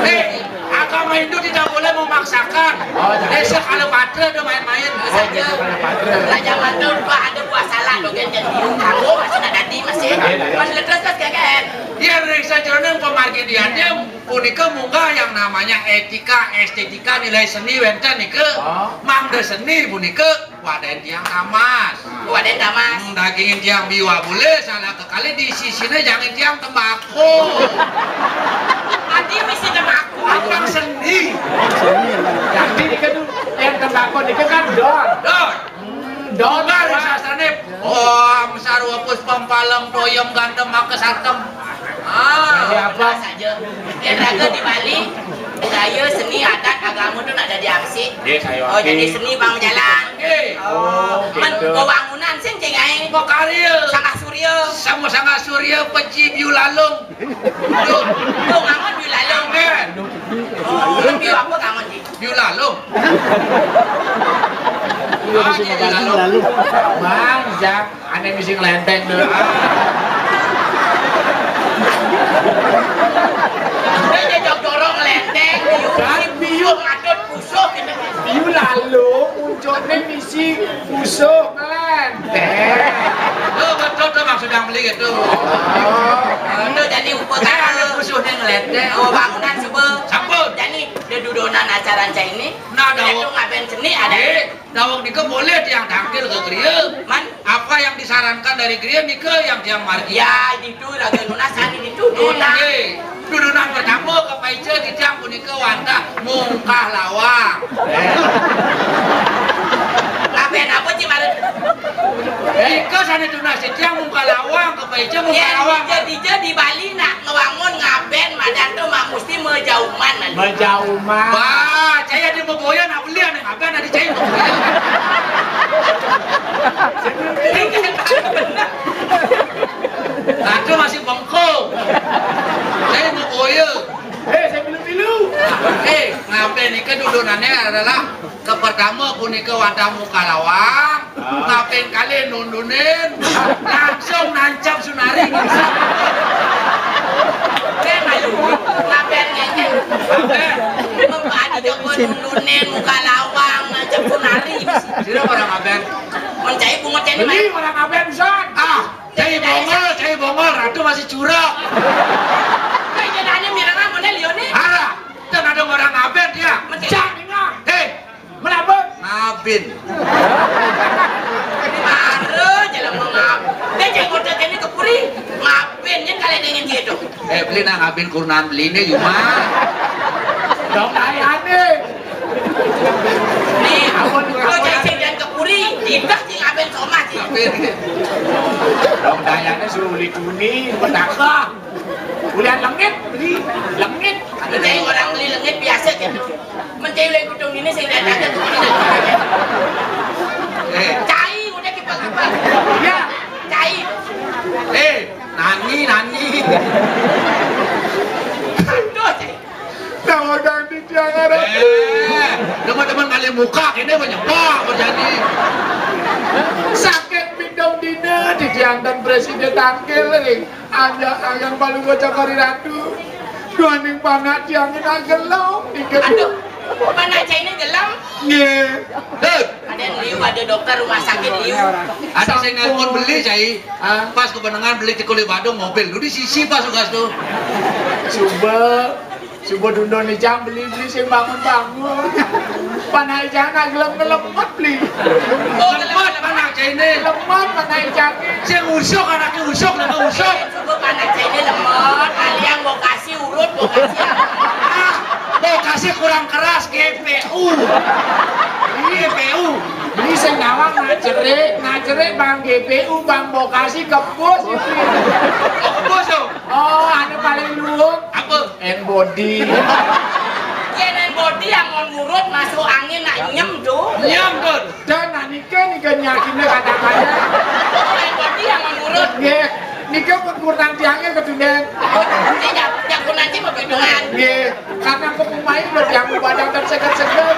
Nih, agama Hindu tidak boleh memaksakan. Oh, jangan. Desa kalau patra udah main-main. Saja. Raja Mantul tuh ada buah salah tuh kan jadi kamu masih ada di masih. Masih terus terus kan. Dia dari sajeroning pemargi dia punika munggah yang namanya etika, estetika, nilai seni wenten nika. Oh. Mangda seni punika wadahin tiang tamas. Wadahin tamas. Hmm, dagingin tiang biwa boleh salah kekali di sisine jangan tiang tembako. Adi mesti tembako. Abang seni. Jadi nika tuh yang tembako nika kan don. Don. Don. Don. Sastrane. Om sarwa puspam palem toyem gandem maka sartem. Ah. Jadi apa? Saja. Yen raga di Bali, budaya, seni, adat, agama tu nak dadi arsip. Nggih, saya. Oh, jadi seni bang jalan. Nggih. Oh, men gitu. Wewangunan sing cing ae. Makarya. Sangah Surya. Sama Sangah Surya, Peci, Biu Lalung. Tuh, tuh ngangon Biu Lalung. Nggih. Oh, Biu apa ngangon, Ji? Biu Lalung. Ah, Biu Lalung. Bang, Zak. Ane misi ngelenteng dulu. Dia jajak dorong ngelenteng, biu, biu ngadut, pusuh gitu. Biu lalu, uncone misi pusuh ngelenteng. Tuh, betul tuh maksud yang beli gitu. Oh. Itu jadi upekara. Ada pusuhnya ngelenteng. Oh, bangunan subuh. Sampun. Jadi, dedudonan acara ini. Nah, ada dawek. Itu ngapain seni ada? Eh. Daweg nika boleh tiang tangkil ke griya. Man? Apa yang disarankan dari griya nika yang tiang margi. Ya, ditu raga nunas ane ditu. Nggih. Dudunan pertama kepaica titiang punika wantah mungkah lawang. Ngaben apa ci maren? Nika sane tunas titiang mungkah lawang kepaica mungkah lawang. Ya, dija, dija di Bali nak ngewangun ngaben madan tu mak musti mejauman. Mejauman. Wah, cai ada beboyan nak beli ane ngaben ada cai beboyan. Aku masih bengkok. Cai beboyan. Eh, saya pilu-pilu. Eh, ngaben nika tu Nundunane adalah kepertama punika wantah muka lawang, kaping kalih nundunin, langsung nancep Sunari. Oke, malu. Ngaben ngene. Ngaben. Bapak ada jago nundunin muka lawang, nancep Sunari. Sira ora ngaben. Mun cai bungut ini, beli orang ngaben, Son. Ah, cai bongol, cai bongol, Ratu masih curang. Kayak jenane mirang apa nih, Lione? Ara, ten ada orang ngaben dia. Mencak. Cak, ini. Hei, melabut. Ngabin. Baru aja lah mau ngab. Dia cek kota ini ke puri. Ngabin, yang kalian ingin gitu. Eh, beli nang ngabin kurunan beli ini, Yuma. Dong, ayah nih. Nih, ampun, kalau ampun. Cek dan ke puri, tidak sih ngabin somah sih. Ngabin. Dong, dayanya suruh beli kuning, petaka. Ulian lengit, beli lengit. Mencai orang beli lengit biasa gitu. Mencai ulian gedung ini sing ada aja tuh. Eh. Cai udah kipas-kipas. Ya, cai. Eh, nani, nani. Aduh, cai. Nah, orang di Jakarta. Eh, teman-teman kali muka ini banyak pak berjanji. Sakit pindong dina di jantan presiden tangkil nih. Ada ayam paling bocah kari ratu. Duaning panak tiangin agelong. Aduh, panak cai ini gelong. Nggih. Hei. Ada liu, ada dokter rumah sakit liu. Ada saya nelpon beli, cai. Ah. Pas kebenengan beli di Kulit Badung mobil. Lu di sisi pas tugas tuh. Coba. Subuh dundun ijang beli-beli sing bangun-bangun. Panah ijang nak gelem ngelemot beli. Oh, ngelemot panah cai ini. Lemot panah ijang ini. Sing usuk anaknya usuk, nama usuk. Subuh panah cai ini lemot, kalian mau kasih urut, mau kasih apa? Ah, mau kasih kurang keras G P U. Iya, P U. Beli sing nawang nak cerik, nak cerik bang G P U, bang mau kasih kebus itu. Kebus dong. Oh, anu paling luwung. Apa? Hand body. Yen hand body yang mau ngurut masuk angin nak nyem tuh. Nyem tuh. Dan nah nike nike nyakine kadang-kadang. Hand body yang mau ngurut. Nggih. Nike pun kurang tiangnya ketunden. Oh, ini jak jak nanti mau bidungan. Nggih. Karena aku pemain udah tiang badan tersekat-sekat.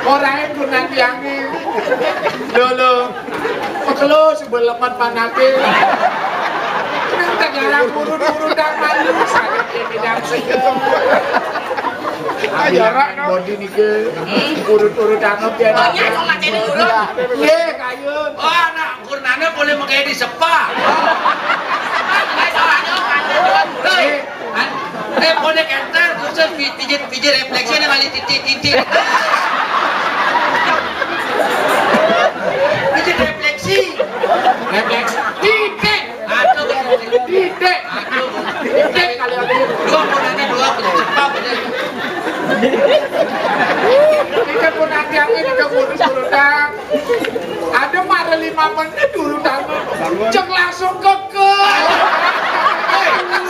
Orang kurang tiangnya. Lho, lho. Pekelo sebel lemet panake. Nang tak jarang urut-urut tak malu, sakit ini dan seger. Ayo, rak, no. Bodi nike, urut-urut anget ya. Oh, iya, kok macam ini urut? Nggih, kayun. Oh, anak kurnane boleh mengkayak di sepa. Nggak, soalnya kan, Eh, eh, bonek entar khusus pi- pijit pijit refleksi nih kali titik titik. Pijit refleksi. Refleksi. Titik. Aduh, titik. Aduh. Titik kali ini. Dua pun ada dua pun cepat aja. Ini pun nanti aku ini keburu-buru dah. Ada mara lima menit dulu tangan. Cek langsung ke ke.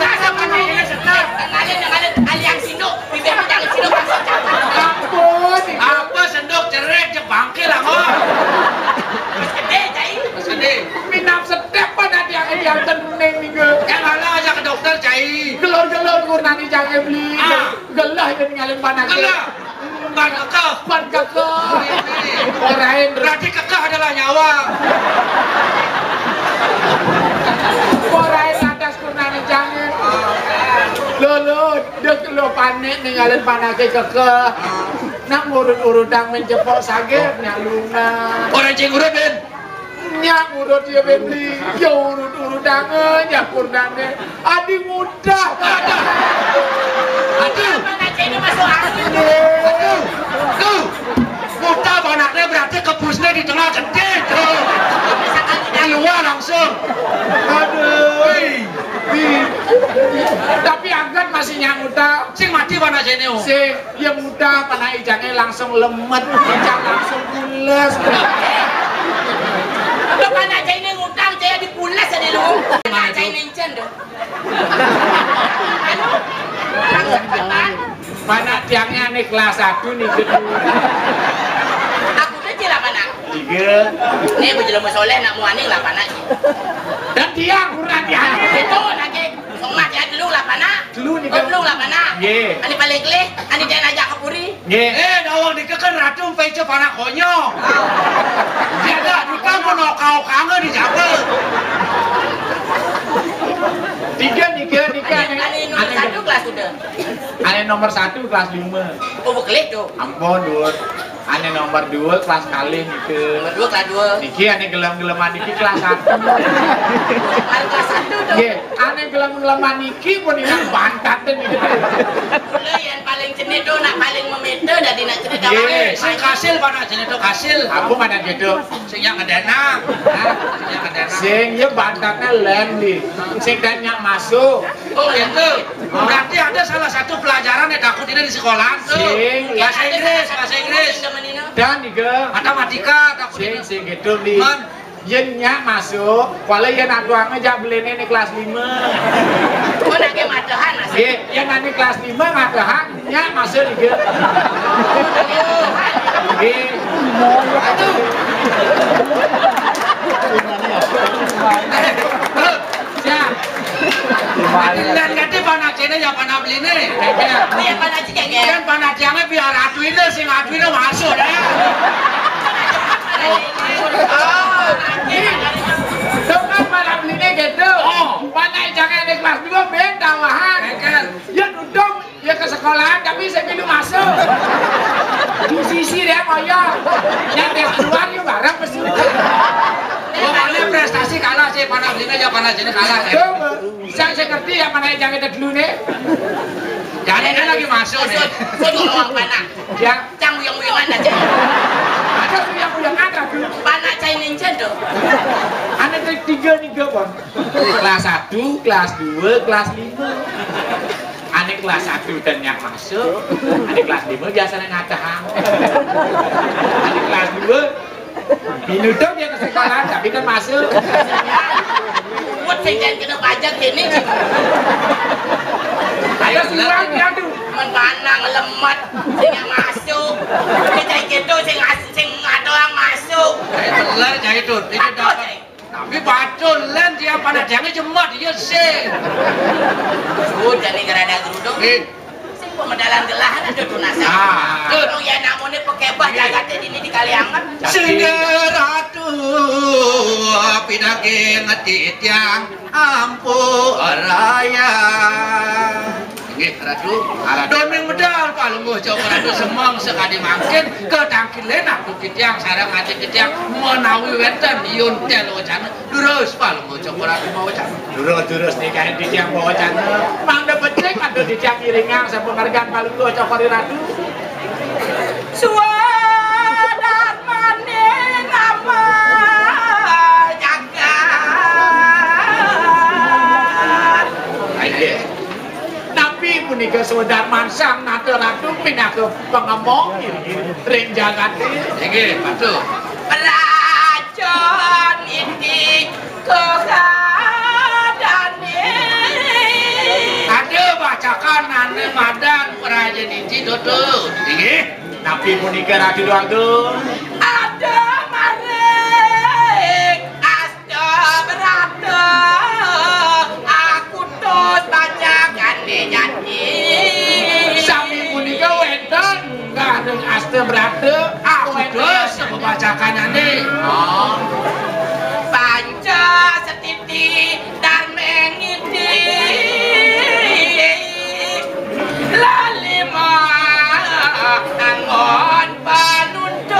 Saya sama nanya sebentar. Kenalin dengan aliang sinduk, bibir jangan sinduk langsung. Ampun. Apa sendok cerit je bangke lah kok. Mas gede, cai. Mas gede. Minam sedep pada tiang tiang tening nih. Yang malah aja ke dokter, cai. Gelor-gelor kurnani jangan beli. Ah. Gelah yang ngalin panas. Gelah. Ban kekeh. Ban kekeh. Orain. Berarti kekeh adalah nyawa. Orain atas kurnani jangan. Lo lo, dek lo panik ninggalin panake kekeh. Nak ngurut-urutang mencepok saged nyalungan. Orang cing urut, Ben. Nyak urut ya Bebli, ya urut-urut tangan, ya kurnane. Adi mudah. Aduh. Mana ini masuk angin? Aduh. Tuh. Mudah anaknya berarti kebusnya di tengah gede tuh. Di luar langsung. Aduh. Wih. Wih. Tapi angkat masih nyak mudah. Sing mati mana sini, oh? Sing. Ya mudah, panah ijangnya langsung lemet, ijang langsung pules. Lo panah aja ini ngutang, saya dipules aja lu. Panah aja ini encen dong. Anu, langsung cepat. Panah tiangnya nih kelas satu nih gedung. Aku tuh cila panah. Tiga. Nih bujur mau soleh nak mau aning lah panah. Dan tiang kurang tiang. Itu lagi. Somah ya dulu. Lah panak. Telu nika. Oh, telu lah panak. Nggih. Ane paling kelih, ane den ajak ka puri. Nggih. Eh, daweg nika kan ratu mpeca panak konyong. Jaga tukang pun okang-okang di jaga. Tiga nika, nika. Ane, ane nomor satu kelas udah. Ane nomor satu kelas lima. Oh, bekelih tuh. Ampun, Dur. Ane nomor dua kelas kalih nika. Nomor dua kelas dua. Niki ane gelem-geleman niki kelas satu. Baru kelas satu tuh. Nggih, ane gelem-geleman niki pun inang bantaten niki. Kula yang paling jenih tuh, nak paling memeda dadi nak cerita. Nggih, sing kasil panak jenih tuh kasil. Apa mana gitu? Sing yang ngedenang. Hah? Sing yang ngedenang. Sing ya bantatnya len di. Sing dan nyak masuk. Oh, gitu. Berarti ada salah satu pelajaran yang takut ini di sekolah tuh. Sing. Bahasa Inggris, bahasa Inggris. Dan juga matematika takut sing, ini. Sing gitu di. Man. Yen nyak masuk, wala yen atuange jak beline ning kelas lima. Oh, nak ke madahan, Mas? Nggih, yen nang kelas lima madahan, nyak masuk juga. Nggih. Aduh. Siap. Ati lan kate panak kene ya panak beline. Iya, panak cike, ya. Kan panak tiange biar atuine sing atuine masuk, ya. Oh, dengan panak beline gitu. Oh. Panak jangan di kelas dua ben tawahan. Betul. Ya duduk, ya ke sekolahan, tapi saya pintu masuk. Di sisi dia koyo. Yang tes keluar ya bareng pesu. Pokoknya prestasi kalah sih, panak beline ya panak sini kalah, ya. Tuh, saya, saya ngerti ya mana yang kita dulu nih. Jangan ini lagi masuk nih. Sun, sun, ngomong panak. Ya. Cang uyang-uyangan aja. Ada uyang-uyangan, aduh. Panak cai ninja tuh. Ane tiga nih, Bang. Kelas satu, kelas dua, kelas lima. Ane kelas satu dan yang masuk. Ane kelas lima biasanya ngatahan. Ane kelas dua, minuto dia ke sekolah, tapi kan masuk. Buat sing jangan kena pajak ini. Ayo suang dia tuh. Men panang lemet, sing yang masuk. Ini cai gitu, sing as-, sing ada orang masuk. Cai bener, cai itu. Ini dapat. Tapi pacul, len dia panak jange jemet, iya sih. Sudah nih gerada geruduk. Sing pemedalan gelahan ada tunasan. Ah. Kalau ya namanya pekebah jagate dini di Kalianget. Sehingga ratu pinake ngeti tiang ampu raya. Nggih, Ratu. Ratu. Don ming medal Palungguh Cokor Ratu semeng sekadi mangkin ketangkilen aku kitiang sareng ati kitiang menawi wenten yuntel wacana. Durus Palungguh Cokor Ratu mawacana. Durus, durus nikahin titiang mawacana. Mangda becik adu titiang iringang sapemargan Palungguh Cokor Ratu. Swadarmane nama jagat. Ayo. Napi punika swadarman Sang Nata Ratu pinaka pangemong ring jagate? Inggih, patuh. Raja niti kegadane. Ada bacakan ane madan Raja niti, Datu. Inggih, napi punika Ratu Agung? Ada maring Astabrata, aku tos bacakan jati. Sami punika wenten gareng Astabrata, aku tos pembacakanane. Oh. Panca setiti darmengiti. Lalima angon panuntut.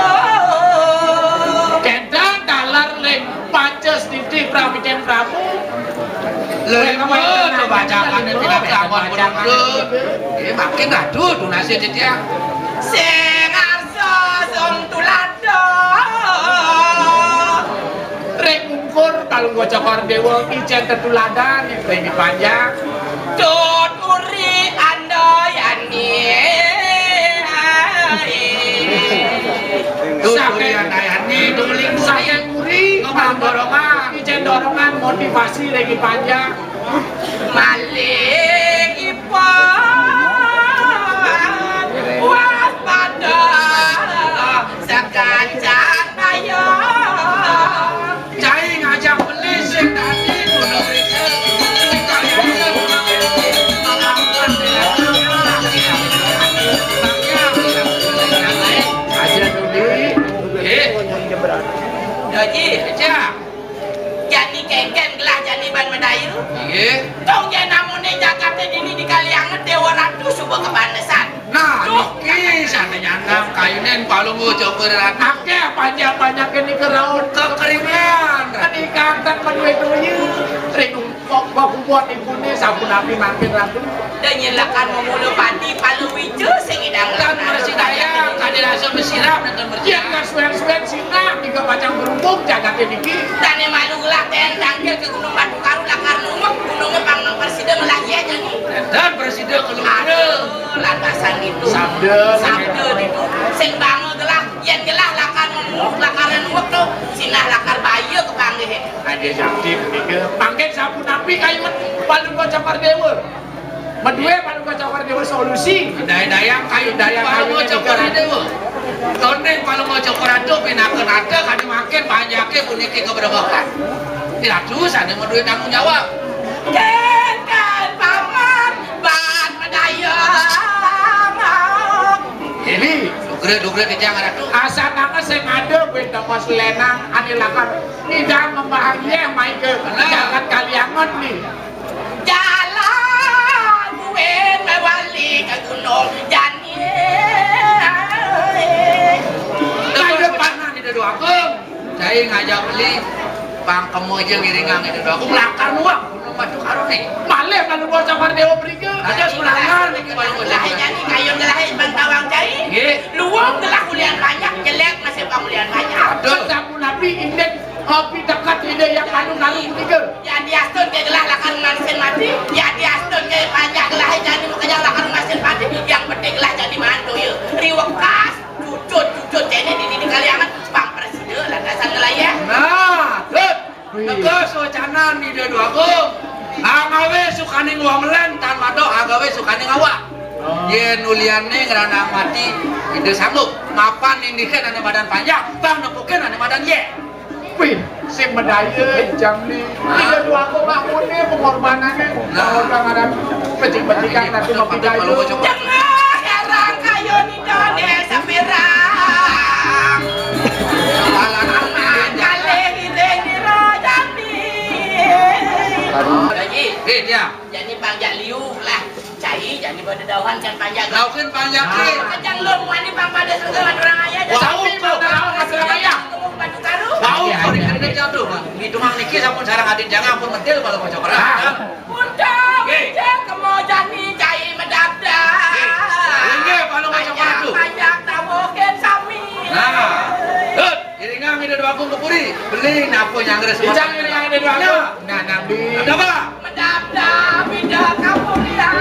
Kenten taler ring Panca Setiti Prabu Ceng Prabu. Lha iya to bacakane pinaka ampun pundhut. Nggih, mangkin aduh tunase titiang. Sing arsa sung tulada. Ring ungkur Palungguh Cokor Dewa ijen tetuladan ring panjang. Tuturi andayani. Tuturi andayani, tuling saya. Uri, ngepang dorongan, ijen dorongan, motivasi lagi panjang. Maling ipon, waspada, sekancan bayar. Cai ngajak beli sing tadi, kudu riksa. Haji, Cak. Jani kéngkén gelah jani ban medaya. Nggih. Tong jani namoné jagaté dini di Kalianget Déwa Ratu suba kepanesan. Nah, duh, niki sané nyandang kayuné palungguh Joko Ratu. Akéh panjak-panjaké nika raun kekeringan. Kenikang tak madué doya. Ring kok bakubot ibuné sapunapi mangkin Ratu. Dan nyén lakar mamula pati palawija sing idang. Tan mersidayang, kadé rasa masirap, tan mersidayang. Yén kasuén-suén sinah, tiga pacang berhubung jagaté niki. Dané malu gelah tén tangkil ka Gunung Batu Karu lakar nuwek, gunungé pang prasida ngelah yéh jani. Dan prasida kalungkura. Aduh, lantasan itu. Sabda. Sabda itu. Sing banga gelah, yén gelah lakar nuwek, lakar nuwek to, sinah lakar baya ka panggihé. Aja sakti punika. Mangkin sapunapi kayun Palungguh Cokor Déwa? Madué Palungguh Cokor Déwa solusi. Daya-dayang kayu, daya Palungguh kayu Cokor Déwa. Tonding Palungguh Cokor Ratu pinaka nata kadé mangkin panjaké puniki kabrebekan. Ratu sané madué tanggung jawab. Kén, kén, paman, ban medaya. Ini. Dugra, dugra titiang Ratu. Asananga sing ada buin tongos lenang ané lakar ngidang ngembahang yéh mai ka jagat Kalianget nih. Jalan buin mewali ke gunung jani. Kaya panan Ida Dwagung. Cai ngajak beli pangkemo aja ngiringang Ida Dwagung lakar nuwek gunung Batu Karuni. Malih kalau bocah Mardéwa mriki. Ada sulangan niki kalau bocah. Lahé jani kayun lahé bantawang cai. Nggih. Luwung gelah ulian banyak, jelek masih pangulian banyak. Aduh. Sapunapi indik kopi dekat ide yang kanu-kanu ketiga. Ya diastun ke gelah lakar ngansin mati, ya diastun ke panjak gelah jani makanya lakar ngansin mati, yang penting gelah jani mantu ya. Riwekas, cucut, cucut jani di di Kalianget, pang presida lantasan ngelayah. Nah, good. Tegas wacanan Ida Dwagung. Angawé sukaning wamelan tan madoh angawé sukaning awak. Yén uliané ngranang mati, Ida sanggup. Mapan nindihin ané madan panjak, pang nepukin ané madan yéh. Wih, sing medaya jam ni. Ida Dwagung ngakuné pengorbanannya. Nah. Pengorbanan pecik-pecikan nanti mau kita itu. Tengah herang kayu ni done sapirang. Kalih iring ira jati. Aduh. Lagi. Eh, dia. Jani panjak liu lah. Cai jani pada dauhan can panjak. Laukin panjak ki. Kacang lur muani pang pada surga madurang ayah. Wah, sami pada dauhan madurang ayah. Batu karu. Bau, sorry, kena jatuh, Pak. Hitungan niki sampun sarang adit jangan pun mentil kalau mau coklat. Untung, cek kemo jani cai medabdab. Inggih, kalau mau coklat tuh. Panjak tawokin sami. Nah, good. Iringang Ida Dwagung ke puri. Beli napa nyangres. Icang iringang Ida Dwagung. Nah, nabi. Ada apa? Medabdab Ida kapurian.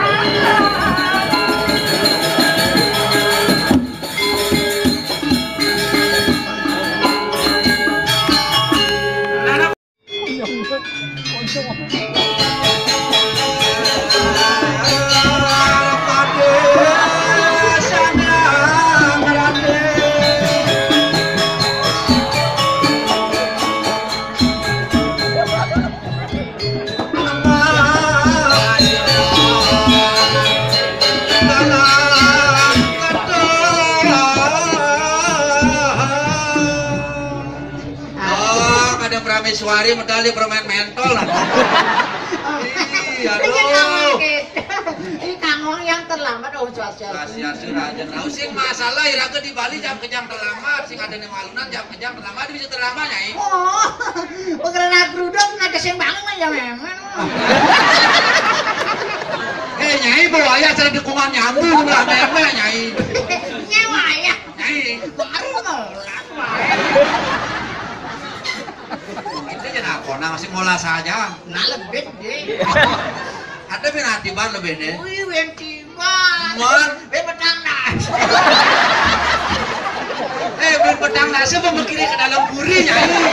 Oh, kadang prameswari medal di permen mentol lah. Iya, aduh. Ini kangong yang terlambat, oh, Swastiastu. Swastiastu, Raden. Nah, sing masalah iraga di Bali jam kejang terlambat, sing ada di Malunan jam kejang terlambat, bisa terlambat, Nyai. Oh, pengkhianat geruduk, nggak ada sing bangun aja, memang. Eh, Nyai, bawa ayah cari dukungan nyambung lah, memang, Nyai. Nyawa ayah. Nyai. Baru nolak. Itu jenah kona masih mola saja. Nah, lebih deh. Ada bin hati ban lebih deh. Wih, win tiban. Mon. Win petang nas. Eh, bin petang nas apa mikirin ke dalam puri, Nyai.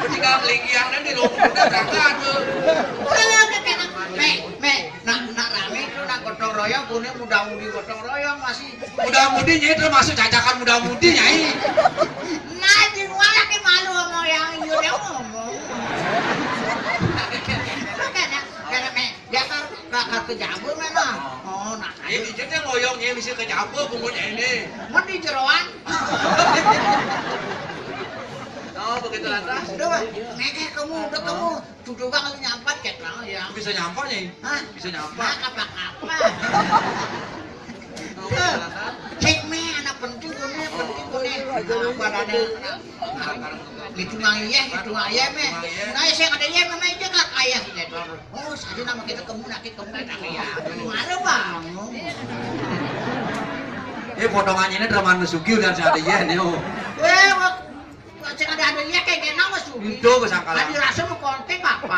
Ketika melinggiang dan di rumah udah berangkat tuh. Udah, udah, udah, udah. Meh, meh, nak, nak rame itu, nak gotong royong, punya muda-mudi gotong royong masih Muda-mudi, Nyai, termasuk cacakan muda-mudi, Nyai. Nah, di luar lagi malu sama yang iya dia ngomong. Karena, karena me, dia kan ke, ke, ke Jabu mana? Oh, nah, Nyai, di sini ngoyong, Nyai, bisa ke Jabu, punggungnya ini. Mau di jeroan? Oh, begitu. Ngekeh kamu, udah kamu. Duduk kan nyampat, ket lah, ya. Bisa nyampat, Nyai? Hah? Bisa nyampat. Nah, apa-apa. Cek me, anak penting kone, penting kone. Nah, apa ada, nah, gitu mah iya, gitu mah iya, me. Nah, saya ada iya, me, me, cek lah, ayah, gitu. Oh, saya nama kita kamu, nanti kamu, nanti ya. Mana, Bang? Eh, potongannya ini drama Mesuki udah saya ada iya, nih, oh. Eh, wak-, wak-, cek ada, ada iya, kayak, kayak nama Suki. Itu kesangkalan. Tadi rasa mau konten apa?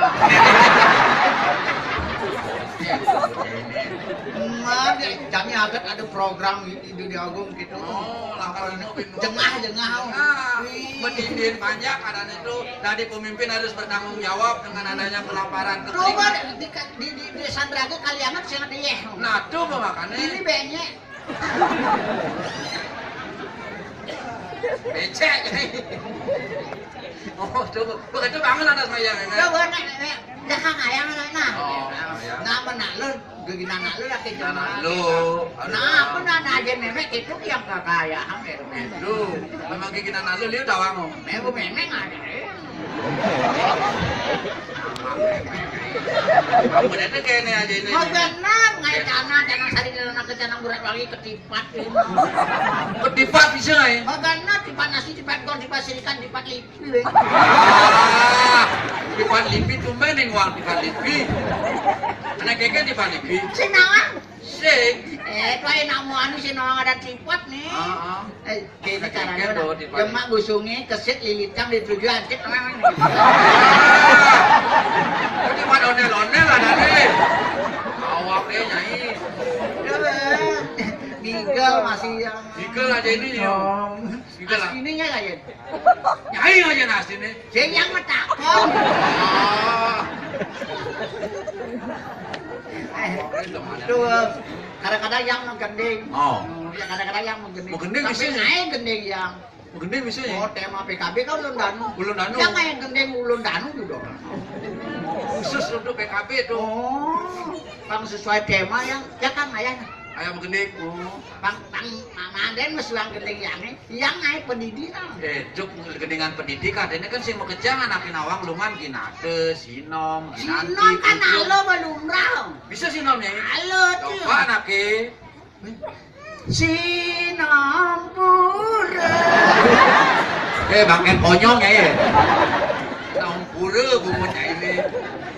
Emak, dia, jami aget ada program Ide di Agung gitu. Oh, lapar ini. Jengah, jengah. Nah, mendidin banyak karena itu tadi pemimpin harus bertanggung jawab dengan adanya kelaparan. Coba kekeringan. Di, di, di, di Sandraga Kalianget sing ada ya. Nah, tuh makanya. Ini banyak. Becek. Oh, tuh. Begitu bangun atas mayang, ya, kan? Coba nek, nek, nek. Dah, Kang, ayam, nek, nah. Oh, ayam. Nah, mana lu? Gigi nana lu lagi. Nana lu. Nah, aku nana aja memek itu yang kekayaan, ya. Lu, memang gigi nana lu, liu tawamu. Memang memeng ada, eh. Bener tuh kayaknya aja ini. Mau ganam, ngai tanah, tanah sari, tanah ke tanah burak lagi, ketipat, ya. Ketipat bisa, ya? Mau ganam, tipat nasi, tipat goreng, tipat sirikan, tipat lipin. Ah, tipat lipi tumben ning wang tipat lipi. Anak keke tipat lipi. Sing nawang. Sing. Eh, kok enak mau anu sing nawang ada tipat nih. Heeh. Eh, kene anak carane keke ora. Tipat. Demak gusunge kesit lilitang di tujuh antik nawang. Ah. Tipat ondel-ondel ada nih. Awake, Nyai. Migel masih yang migel aja ini, yo. Migel lah. Aslinya ya, ya. Nyai aja nasi nih. Sing yang metakon. Ah. Eh, tuh, kadang-kadang yang menggending. Oh. Hmm, ya kadang-kadang yang menggending. Menggending tapi bisa, ya? Naik gending yang. Menggending bisa, ya? Oh, tema P K B kan ulun danu. Ulun danu. Yang main gending ulun danu juga. Khusus untuk P K B tuh. Oh, pang sesuai tema yang, ya kan, ayah. Ayah menggending. Oh. Pang, pang, mama den mesuang gending yang nih. Yang naik pendidikan. Eh, cuk, gendingan pendidikan. Ini kan sing makejang anak nawang lungan ginate, sinom, ginanti, sinom kan kudu. Alo belum rau. Bisa sinom, ya? Alo, tuh. Coba anake. Sinom pura. Eh, bangket konyong, ya, ya? Sinom pura, bungut, ya, ini.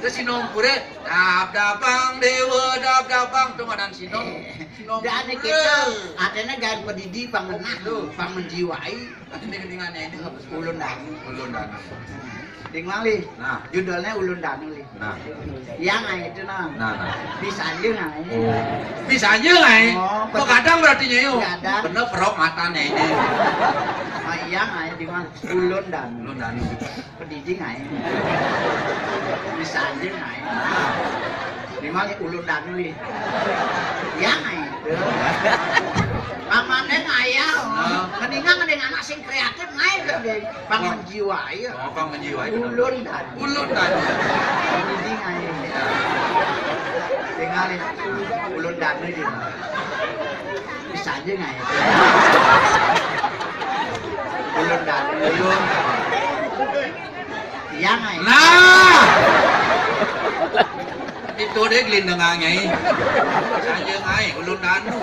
Terus sinom pura, dap dapang, dewa, dap dapang. Tuh, ngaran sinom. Eh. Sinom pura. Kita, artinya gaya pendidik, pang ngenah, pang menjiwai. Ini gendingannya ini. Ulun danu. Ulun danu. Ding Wang, Li. Nah. Judulnya Ulun Danu, Li. Nah. Yang ae itu, nah. Nah, nah. Bisa aja, nah, ini. Oh. Bisa aja, nah, eh. Oh, begadang berarti, Nyai, yo. Begadang. Bener perok matanya ini. Ah, iya, nah, Ding Wang. Ulun Danu. Ulun Danu. Pediding ae. Bisa aja, nah, ini. Ding Wang, Ulun Danu, Li. Yang ae itu. Pamanen ayah, oh. Nah. Mendingan ada anak sing kreatif, nah, itu, Ding. Pang menjiwai, ya. Oh, pang menjiwai, bener. Ulun danu. Ulun danu. Ini ae. Tinggal ya. Ulun danu aja. Bisa aja nggak ya? Ulun danu. Ulun. Iya nggak ya? Nah. Itu deh gelindengannya, eh. Bisa aja nggak ya? Ulun danu.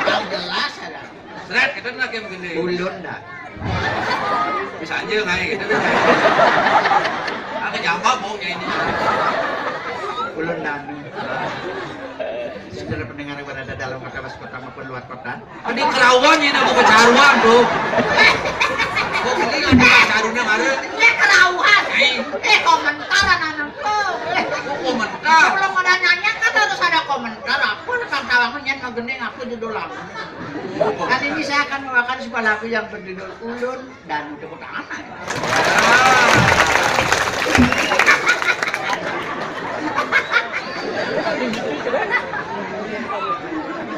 Yang jelas ada. Sret, kita lagi begini. Ulun dah. Bisa aja ngai gitu. Aku jawab maunya ini. Ulun danu. Saudara pendengar yang berada dalam kota, luar kota maupun luar kota. Ini kerawan ini bukan caruan tuh. Kok ini lagi carunya mana? Ini kerawan. Ngai. Eh, komentar anak-anak tuh. Kok komentar? Kalau ada nanya kan harus ada komentar. Apa kan tawangan yang ngegending aku judul lagu. Kali ini saya akan membawakan sebuah lagu yang berjudul Ulun Danu. Tepuk tangan.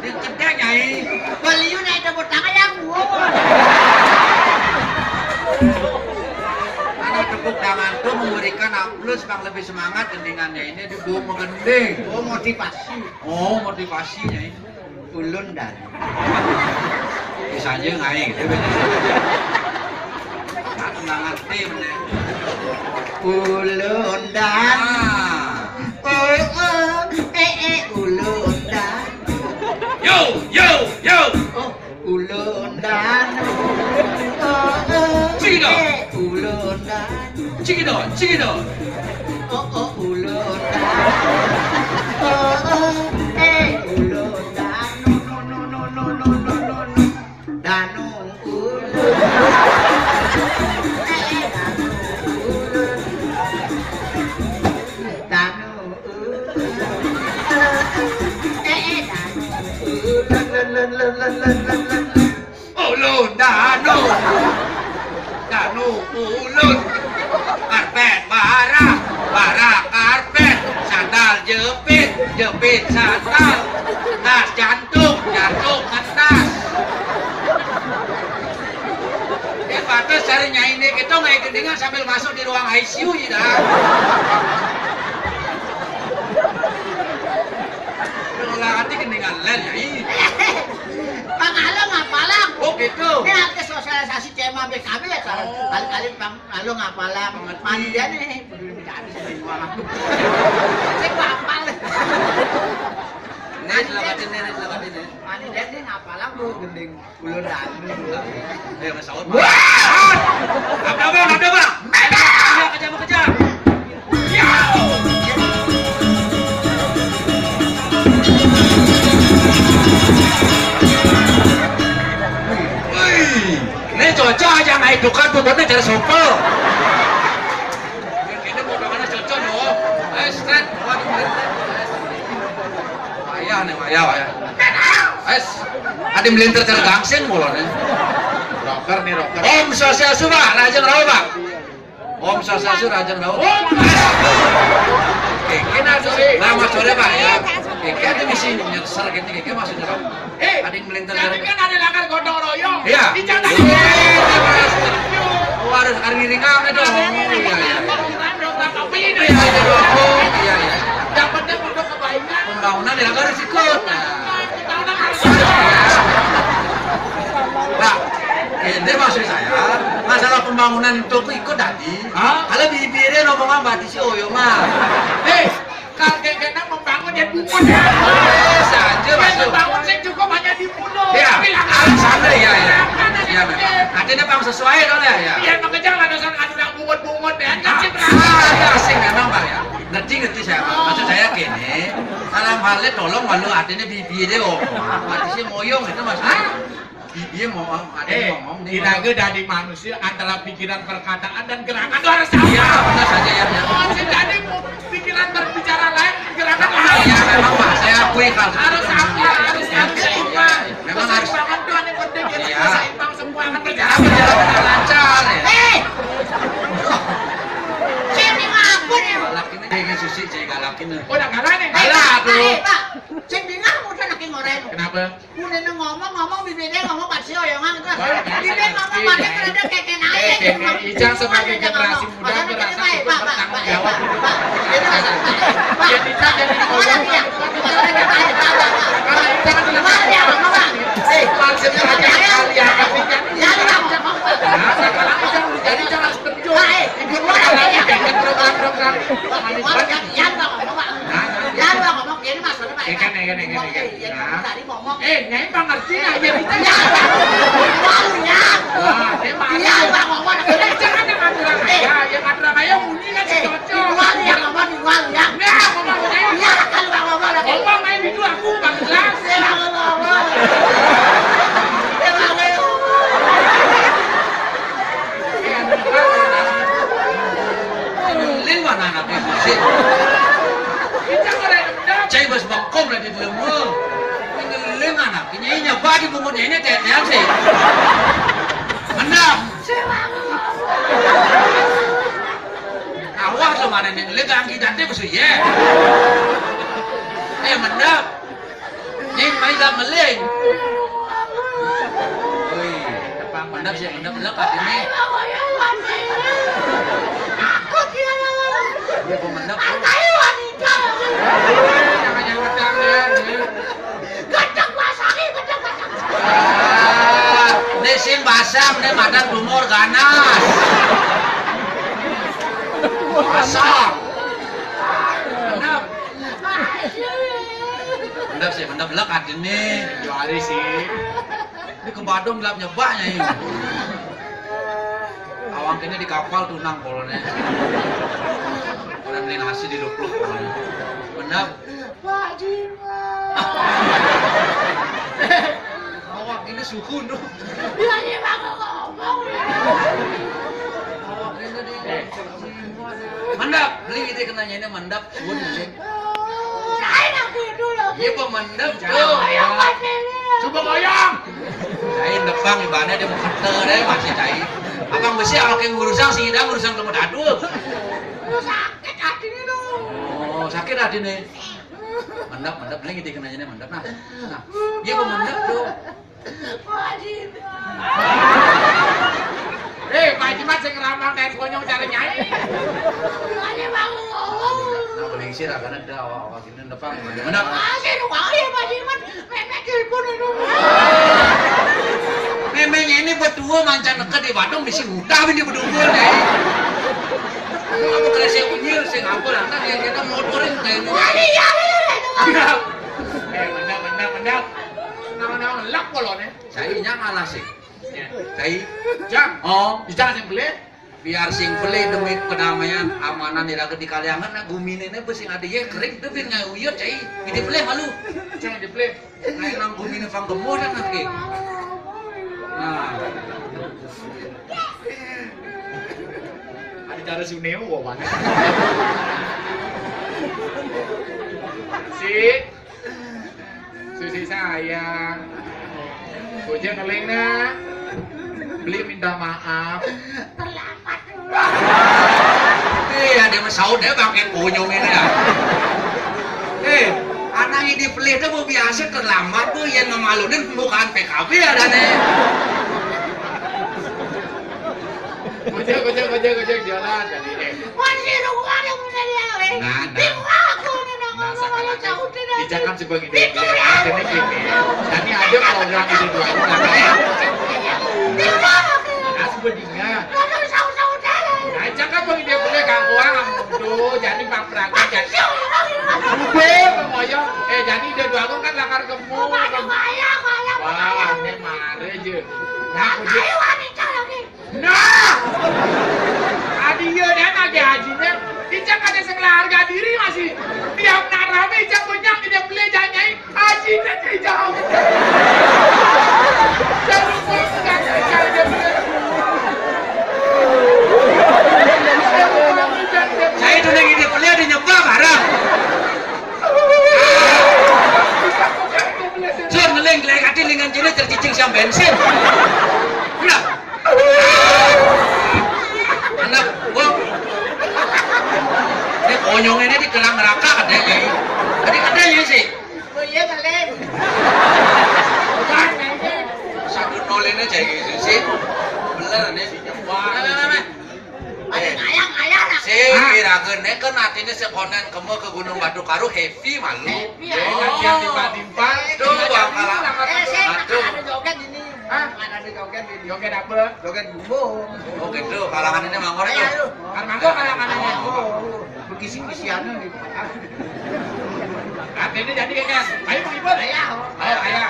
Dicegah, Nyai. Beliau naik tepuk tangan yang gua. Karena tepuk tangan tuh memberikan aplaus yang lebih semangat gendingannya ini, dia mau menggending. Oh, motivasi. Oh, motivasinya ini. Ulun dan. Bisa aja ngai gitu. Nah, nggak ngerti bener. Ulun dan. Ah. Oh, oh, eh, eh, ulun dan. Yo, yo, yo. Oh, ulun dan. Oh, oh, cekidot, eh, ulun dan. Cekidot, cekidot. Oh, oh, ulun dan. Oh, oh, eh, ulun dan. No, no, no, no, no, no, no, no, no. Danu ulun. Eh, danu ulun. Danu ulun. Eh, danu ulun. Ulun danu. Danu ulun. Karpet bara, bara karpet. Sandal jepit, jepit sandal. Ngentas jantung, jantung ngentas. Dia pantas cari nyai ini kita nggak gendingan sambil masuk di ruang I C U ya dah. Ulah hati gendingan len nyai. Pang Along apalang. Oh gitu. Ini artis sosialisasi C M A B K B ya, oh. Kali-kali Pang Along apalang. Mengerti. Mandi dia nih, peduli minta habis dari uang aku. Saya gua apal. Nih, silakan ini, nih, silakan ini. Mandi dia nih apalang tuh gending. Ulun anu. Eh, Mas Saud. Wah! Ada, Bang, ada, Bang. Kejar, kejar, kejar. Ya. Wih, ini cocok aja nggak hidupkan tutupnya cara sopel. Ini mau kemana cocok, no? Eh, stand. Waduh, wayah nih, wayah, wayah. Es, ada melintir cara gangsing mulu nih. Rocker nih, rocker. Om Swastiastu, Pak. Rajin rawa, Pak. Om Swastiastu, rajin rawa. Om. Oke, kena tuh. Lama sore, Pak, ya. Oke, ada misi nyeser gitu, gitu maksudnya, Pak. Eh, ada yang melintir cara kan ada langgar gotong royong. Iya. Di jalan. Iya, Mas. Oh, harus ada ngiringan dong. Iya, iya. Iya, iya, iya. Yang penting untuk kebaikan. Pembangunan ya harus ikut. Nah. Pak, ini maksud saya, masalah pembangunan itu ikut tadi. Hah? Kalau bibirnya ngomong apa, di si Oyo mah. Eh, kalau kayak membangun ya bungut. Eh, saja, Mas. Membangun saya cukup hanya dibunuh. Ya, bilang harus ada, ya, ya. Ya, memang. Artinya, Bang, sesuai dong, ya, ya. Iya, makanya ada sang anu yang bungut-bungut, ya. Ah, ada asing memang, Bang, ya. Ngerti, ngerti saya, Bang. Maksud saya gini, dalam hal ini tolong walau artinya bibirnya ngomong. Artinya moyong itu maksudnya. Bibirnya ngomong, artinya ngomong, dia ngomong. Iraga dari manusia antara pikiran, perkataan, dan gerakan itu harus sama. Iya, benar saja ya, ya. Oh, sih, jadi mau pikiran berbicara lain, gerakan lain. Iya, memang, Pak. Saya akui hal itu. Harus sama, harus seimbang. Memang harus. Keseimbangan itu yang penting, ya. Iya. Seimbang semua akan berjalan. Akan berjalan dengan lancar, ya. Eh! Saya ini ngapa nih? Galak ini, saya ingin susi, saya galak ini. Oh, udah galak nih. Galak, eh, Pak, bro. Eh, Pak. Saya bingung, udah lagi ngoren. Kenapa? Udah ngomong-ngomong, bibirnya ngomong, pasti oyangan tuh. Wah, bibirnya ngomong, pasti, pasti ya. Kerada kayak naik, eh, kayak Ijang sebagai generasi muda merasa ikut bertanggung jawab. Jadi kita jadi orang yang, kalau kita kan, jadi jangan seperti itu. Ikut program-program. Nah, nah, nah. Ikan, ikan, ikan, ikan. Nah. Eh, nyai mah ngerti ya, ya, kita ya. Wah, dia mah. Iya, Bang, ngomong. Eh, jangan yang aturan aja, yang aturan aja bunyi kan cocok. Iwal ya, ngomong Iwal ya. Ya, ngomong aja. Iya, kan Bang ngomong lagi. Ngomong main itu aku, Bang, jelas. Ya, Bang, ngomong. Ya, Bang, ngomong. Lin mana anaknya sih? Kita keren. Cai bas bengkong lah di dalam. Ngeleng anak, ini nyoba di bungut ini, teh, teh, sih. Mendap. Awas lo mana nih, ngeleng angki dante, bos, ya. Eh, mendap. Ning, mai lah meling. Woi, mendap sih, mendap, mendap, ini. Aku tidak mau. Iya, gua mendap. Hargai wanita. Jangan, jangan, jangan, ya. Gedeg basah, ih, gedeg basah. Ah, ini sing basah, ini madan umur ganas. Asal. Mendap. Mendap sih, mendap lek adine. Yo hari sih. Ini ke Badung gelap nyebah nyai. Awang kene di kapal tunang polone. Orang beli nasi di lupluk polone. Mendap. Pak Jimat. Awak ini suhu, no. Ya, ini mah ngomong. Awak ini di. Mendap, beli gitu kenanya ini mendap, suhu, sih. Lain aku itu loh. Iya, Pak, mendap, tuh. Ayo, Pak Jimat. Coba goyang. Lain depang ibane dia mau kete deh, masih cai. Abang besi awak yang ngurusang, si Idang ngurusang kamu dadu. Sakit hatinya dong. Oh, sakit hatinya. Mendap, mendap, lagi dikenanya mendap. Nah, nah, dia mau mendap tuh. Pak Jimat. Eh, Pak Jimat sing ngeramal kayak konyong cara nyai. Pak Jimat ngomong. Nah, paling sih rakan ada awak-awak ini depan mendap. Masih lu mau ya Pak Jimat? Memek telepon itu. Memenya ini berdua mancan deket di Badung, bisi udah ini berdua nih. Kamu kerasa unyil sing apa lanang yang kita motorin kayak ini. Wah, iya, iya, iya. Eh, mendap, mendap, mendap. Nama-nama lak polone. Saya nyang alas sih. Ya. Saya. Jang. Oh. Bisa sing beli? Biar sing beli demi kedamaian, amanan iraga di Kaliangan, nah, gumine ne besi ada ya kering tuh bin ngai uyut, cai. Ini beli malu. Jang di beli. Ngai nang gumine pang gemodan lagi. Nah. Ada cara suneo wawan. Si Susi sayang. Bocah ngeling nah. Beli minta maaf. Terlambat. Eh, ada yang saut ya bangkit bonyong ini ya. Eh, anak ini beli itu mau biasa terlambat bu, yang memaluin pembukaan P K B ada nih. Gojek, gojek, gojek, gojek, jalan. Jadi, eh. Wan, si Rukman yang punya dia, weh. Nah, nah. Di muka aku, nih, nah, nah, ngomong sekarang aja, udah, dah. Ijakan sebagai dia, ya. Jadi gini. Jadi ada program itu dua bulan. Di muka aku. Nah, sebetulnya. Nah, nah, saut-saut aja. Nah, jangan bagi dia boleh gangguan. Tuh, jadi Pak Praga, jadi. Udah, Bang Oyo. Eh, jadi dia dua bulan kan lakar kemu. Wah, ini mare aja. Nah, udah. Ayo, wanita lagi. Nah! Adi iya deh, nagih hajine. Ijang ada sing harga diri masih. Tiap narame Ijang bonyang tidak beli janyai. Hajine Ijang. Jangan lupa pegang Ijang dia beli. Saya itu lagi dia beli ada nyebar barang. Jur ngeling, gelek ati lingan jene tercicing siam bensin. Nah. Anak, gua. Ini konyong ini di kerang neraka katanya. Tadi katanya sih. Oh iya, ngeling. Satu nol ini jadi gitu sih. Bener nih. Wah, nah, nah, nah, nah. Ada ngayang-ngayang, nah. Sing pirageun kan artinya sekonan kemo ke Gunung Batu Karu happy malu. Happy, ya. Oh, yang timpal-timpal. Tuh, bakalan. Eh, sing, aduh. Ada joget ini. Hah? Ada joget ini. Joget apa? Joget bumbu. Oh, gitu. Kalangan ini mangkor itu. Iya, lu. Kan mangkor kalangan ini. Oh. Berkisi-kisian nih. Artinya jadi kan. Ayo, Bang Ibu. Ayo. Ayo, ayo.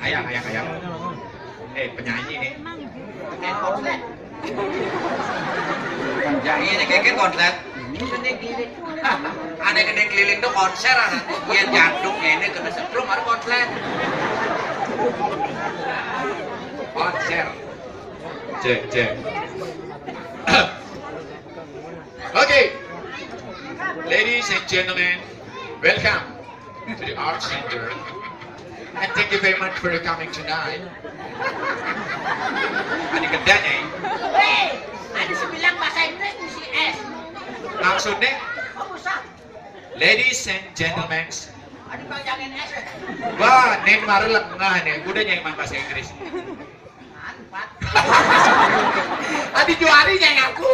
Ayang, ayang, ayang. Eh, penyanyi nih. Penyanyi ini kayak konser. Ada gede keliling tuh konser, ada. Iya, jantung ini kena setrum, ada konser. Konser. Cek, cek. Okay. Ladies and gentlemen, welcome to the Art Center. And thank you very much for your coming tonight. Ada gedanya, ya? Hei, ada sembilan bahasa Inggris di C S. Maksudnya? Oh, usah. Ladies and gentlemen. Ada panjangin S, ya? Wah, ini kemarin lengah nih. Udah nyanyi bahasa Inggris. Empat. Adi juari nyai aku.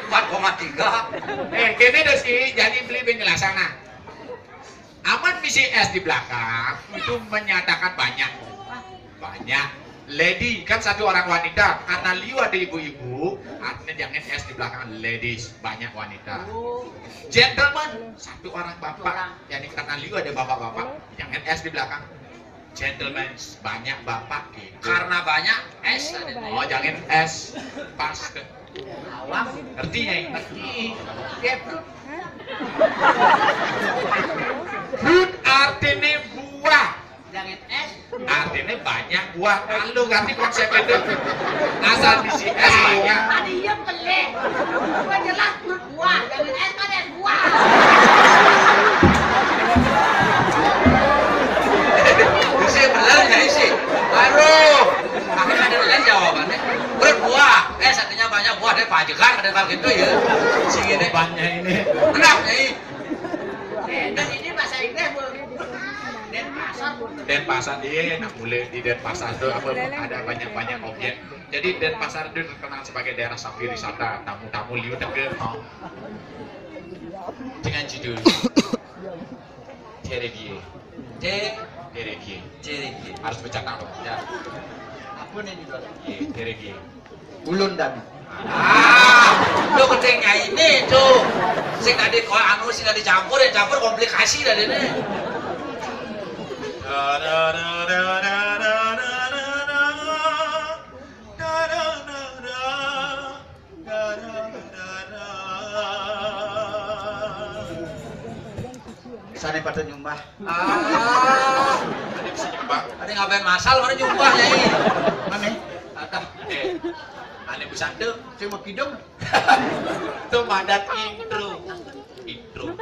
Empat koma tiga. Eh, kene ada sih, jadi beli penjelasan nah. Aman misi S di belakang itu menyatakan banyak. Banyak. Lady kan satu orang wanita, karena liu ada ibu-ibu, artinya jangan S di belakang, ladies, banyak wanita. Gentleman, satu orang bapak, jadi karena liu ada bapak-bapak, jangan S di belakang. Gentleman, banyak bapak gitu. Karena banyak S ada. Oh, jangan S, pas. Ngerti ya? Ngerti. Fruit artinya buah. Jangan es. Artinya banyak buah. Lalu ganti konsep itu. Asal bisi es banyak. Tadi iya pelih. Gua jelas perut buah. Jangan es kan es buah. Isi bener ya isi. Baru. Akhirnya ada lain jawabannya. Perut buah. Es artinya banyak buah. Dia pajekan ada kalau gitu ya. Sing ini. Banyak ini. Enak nih. Eh, dan ini bahasa Inggris, Bu. Denpasar, Bu. Denpasar, iya, nak mulai di Denpasar tuh apa, ada banyak-banyak objek. Jadi Denpasar itu terkenal sebagai daerah sapi wisata, tamu-tamu liu tege mau dengan judul Terebie. Te Terebie. Terebie. Harus baca tahu. Ya. Apa nih judul? Iya, Terebie. Ulun tadi. Ah, lo gedenya ini tuh. Sing tadi kok anu sing tadi campur, yang campur komplikasi tadi nih. Sana pada nyumbah. Ah, ada bisa nyumbah. Ada ngapain masal mana nyumbah ya ini? Mana? Ada. Eh, ada bisa tuh. Cuma kidung. Tuh madat intro. Intro.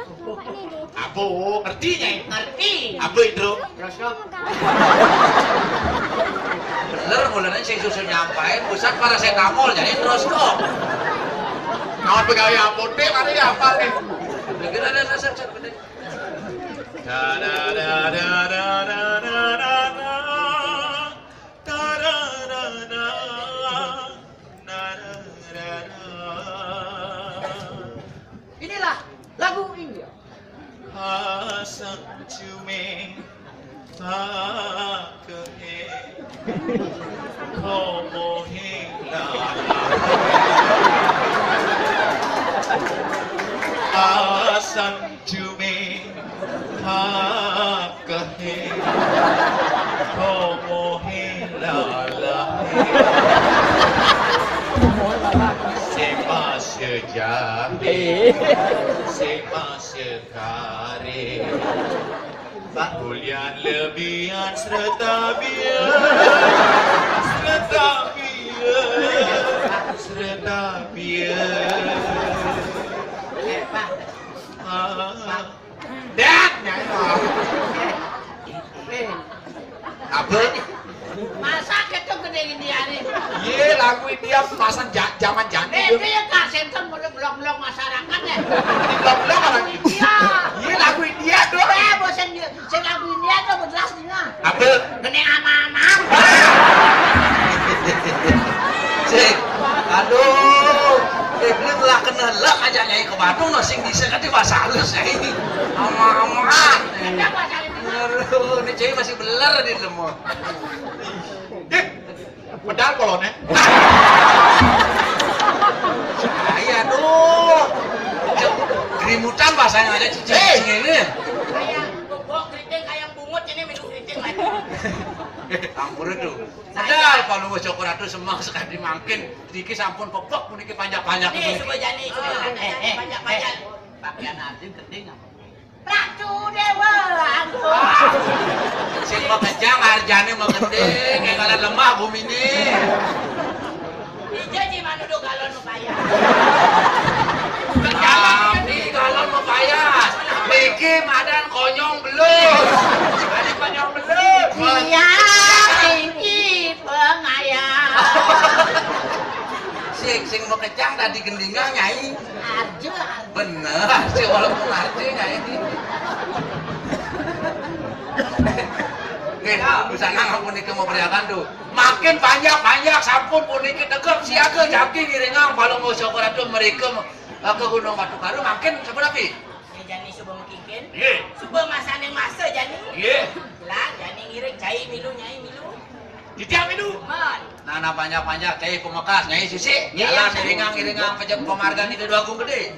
Apa ngerti ya? Ngerti. Apa intro? Rosok. Bener, mulanya sing susu nyampain pusat parasetamol jadi terus kok. Kawan pegawai apotek mana ya apa nih? Kira ada resep gede. Inilah lagu India. Asam cume pakai komo hela. Asam cume pakai komo hela. Sema sejahe, sema sekare. Bulian lebihan serta biar, serta biar, serta biar. Eh, Pak. Ah. Pak. Dah, nyai. Eh. Apa? Masa kita gede India nih? Iya, lagu India masa ja-, zaman jani. Eh, dia kasih mulai blok-blok masyarakat ya. Blok-blok orang India. Iya, lagu India dong. Eh, bosan dia. Sing lagu India tuh jelas nih. Apa? Gede ama-ama. Sing, aduh, eh, beli telah kena lek aja nyai ke Bandung, no, sing bisa kan bahasa halus ya ini. Ama-ama. Aduh, ini cewek masih beler di lemot. Dip, pedal kolonnya. Iya tuh. Gerimutan bahasanya aja cicing ini. Kayak bobok keriting, kayak bungut ini minum keriting lagi. Ampun tuh. Padahal kalau mau syukur atuh semang sekali mangkin, sedikit sampun pepek puniki panjak-panjak. Nih, coba jani, coba jani, eh, eh, panjak-panjak. Pakaian aja gede nggak? Ratu Dewa, aduh. Sing makejang arjane magending, kayak kalian lemah bumi ini. Ijo ci manuduh galon mapayas. Tapi galon mapayas. Niki madan konyong belum. Ada konyong belum. Iya, tinggi pengayam. Sing, sing makejang tadi gendingan nyai. Arjo, arjo. Bener, sih walaupun arjo nyai. Oke, bisa nang ampun itu mau peryakan tuh. Makin banyak-banyak sampun puniki tegep siaga jagi ngiringang kalau mau syukur aduh mereka ke Gunung Batu Karu makin seberapa? Ya jani suba makikin. Iya. Suba masane masa jani. Iya. Lah jani ngiring cai milu nyai milu. Titiang itu. Nah, nah, panjang-panjang, téh, pamekas, Nyai Sisi. Jalan, iringang, iringang, pejam pamargan itu dua agung gedé.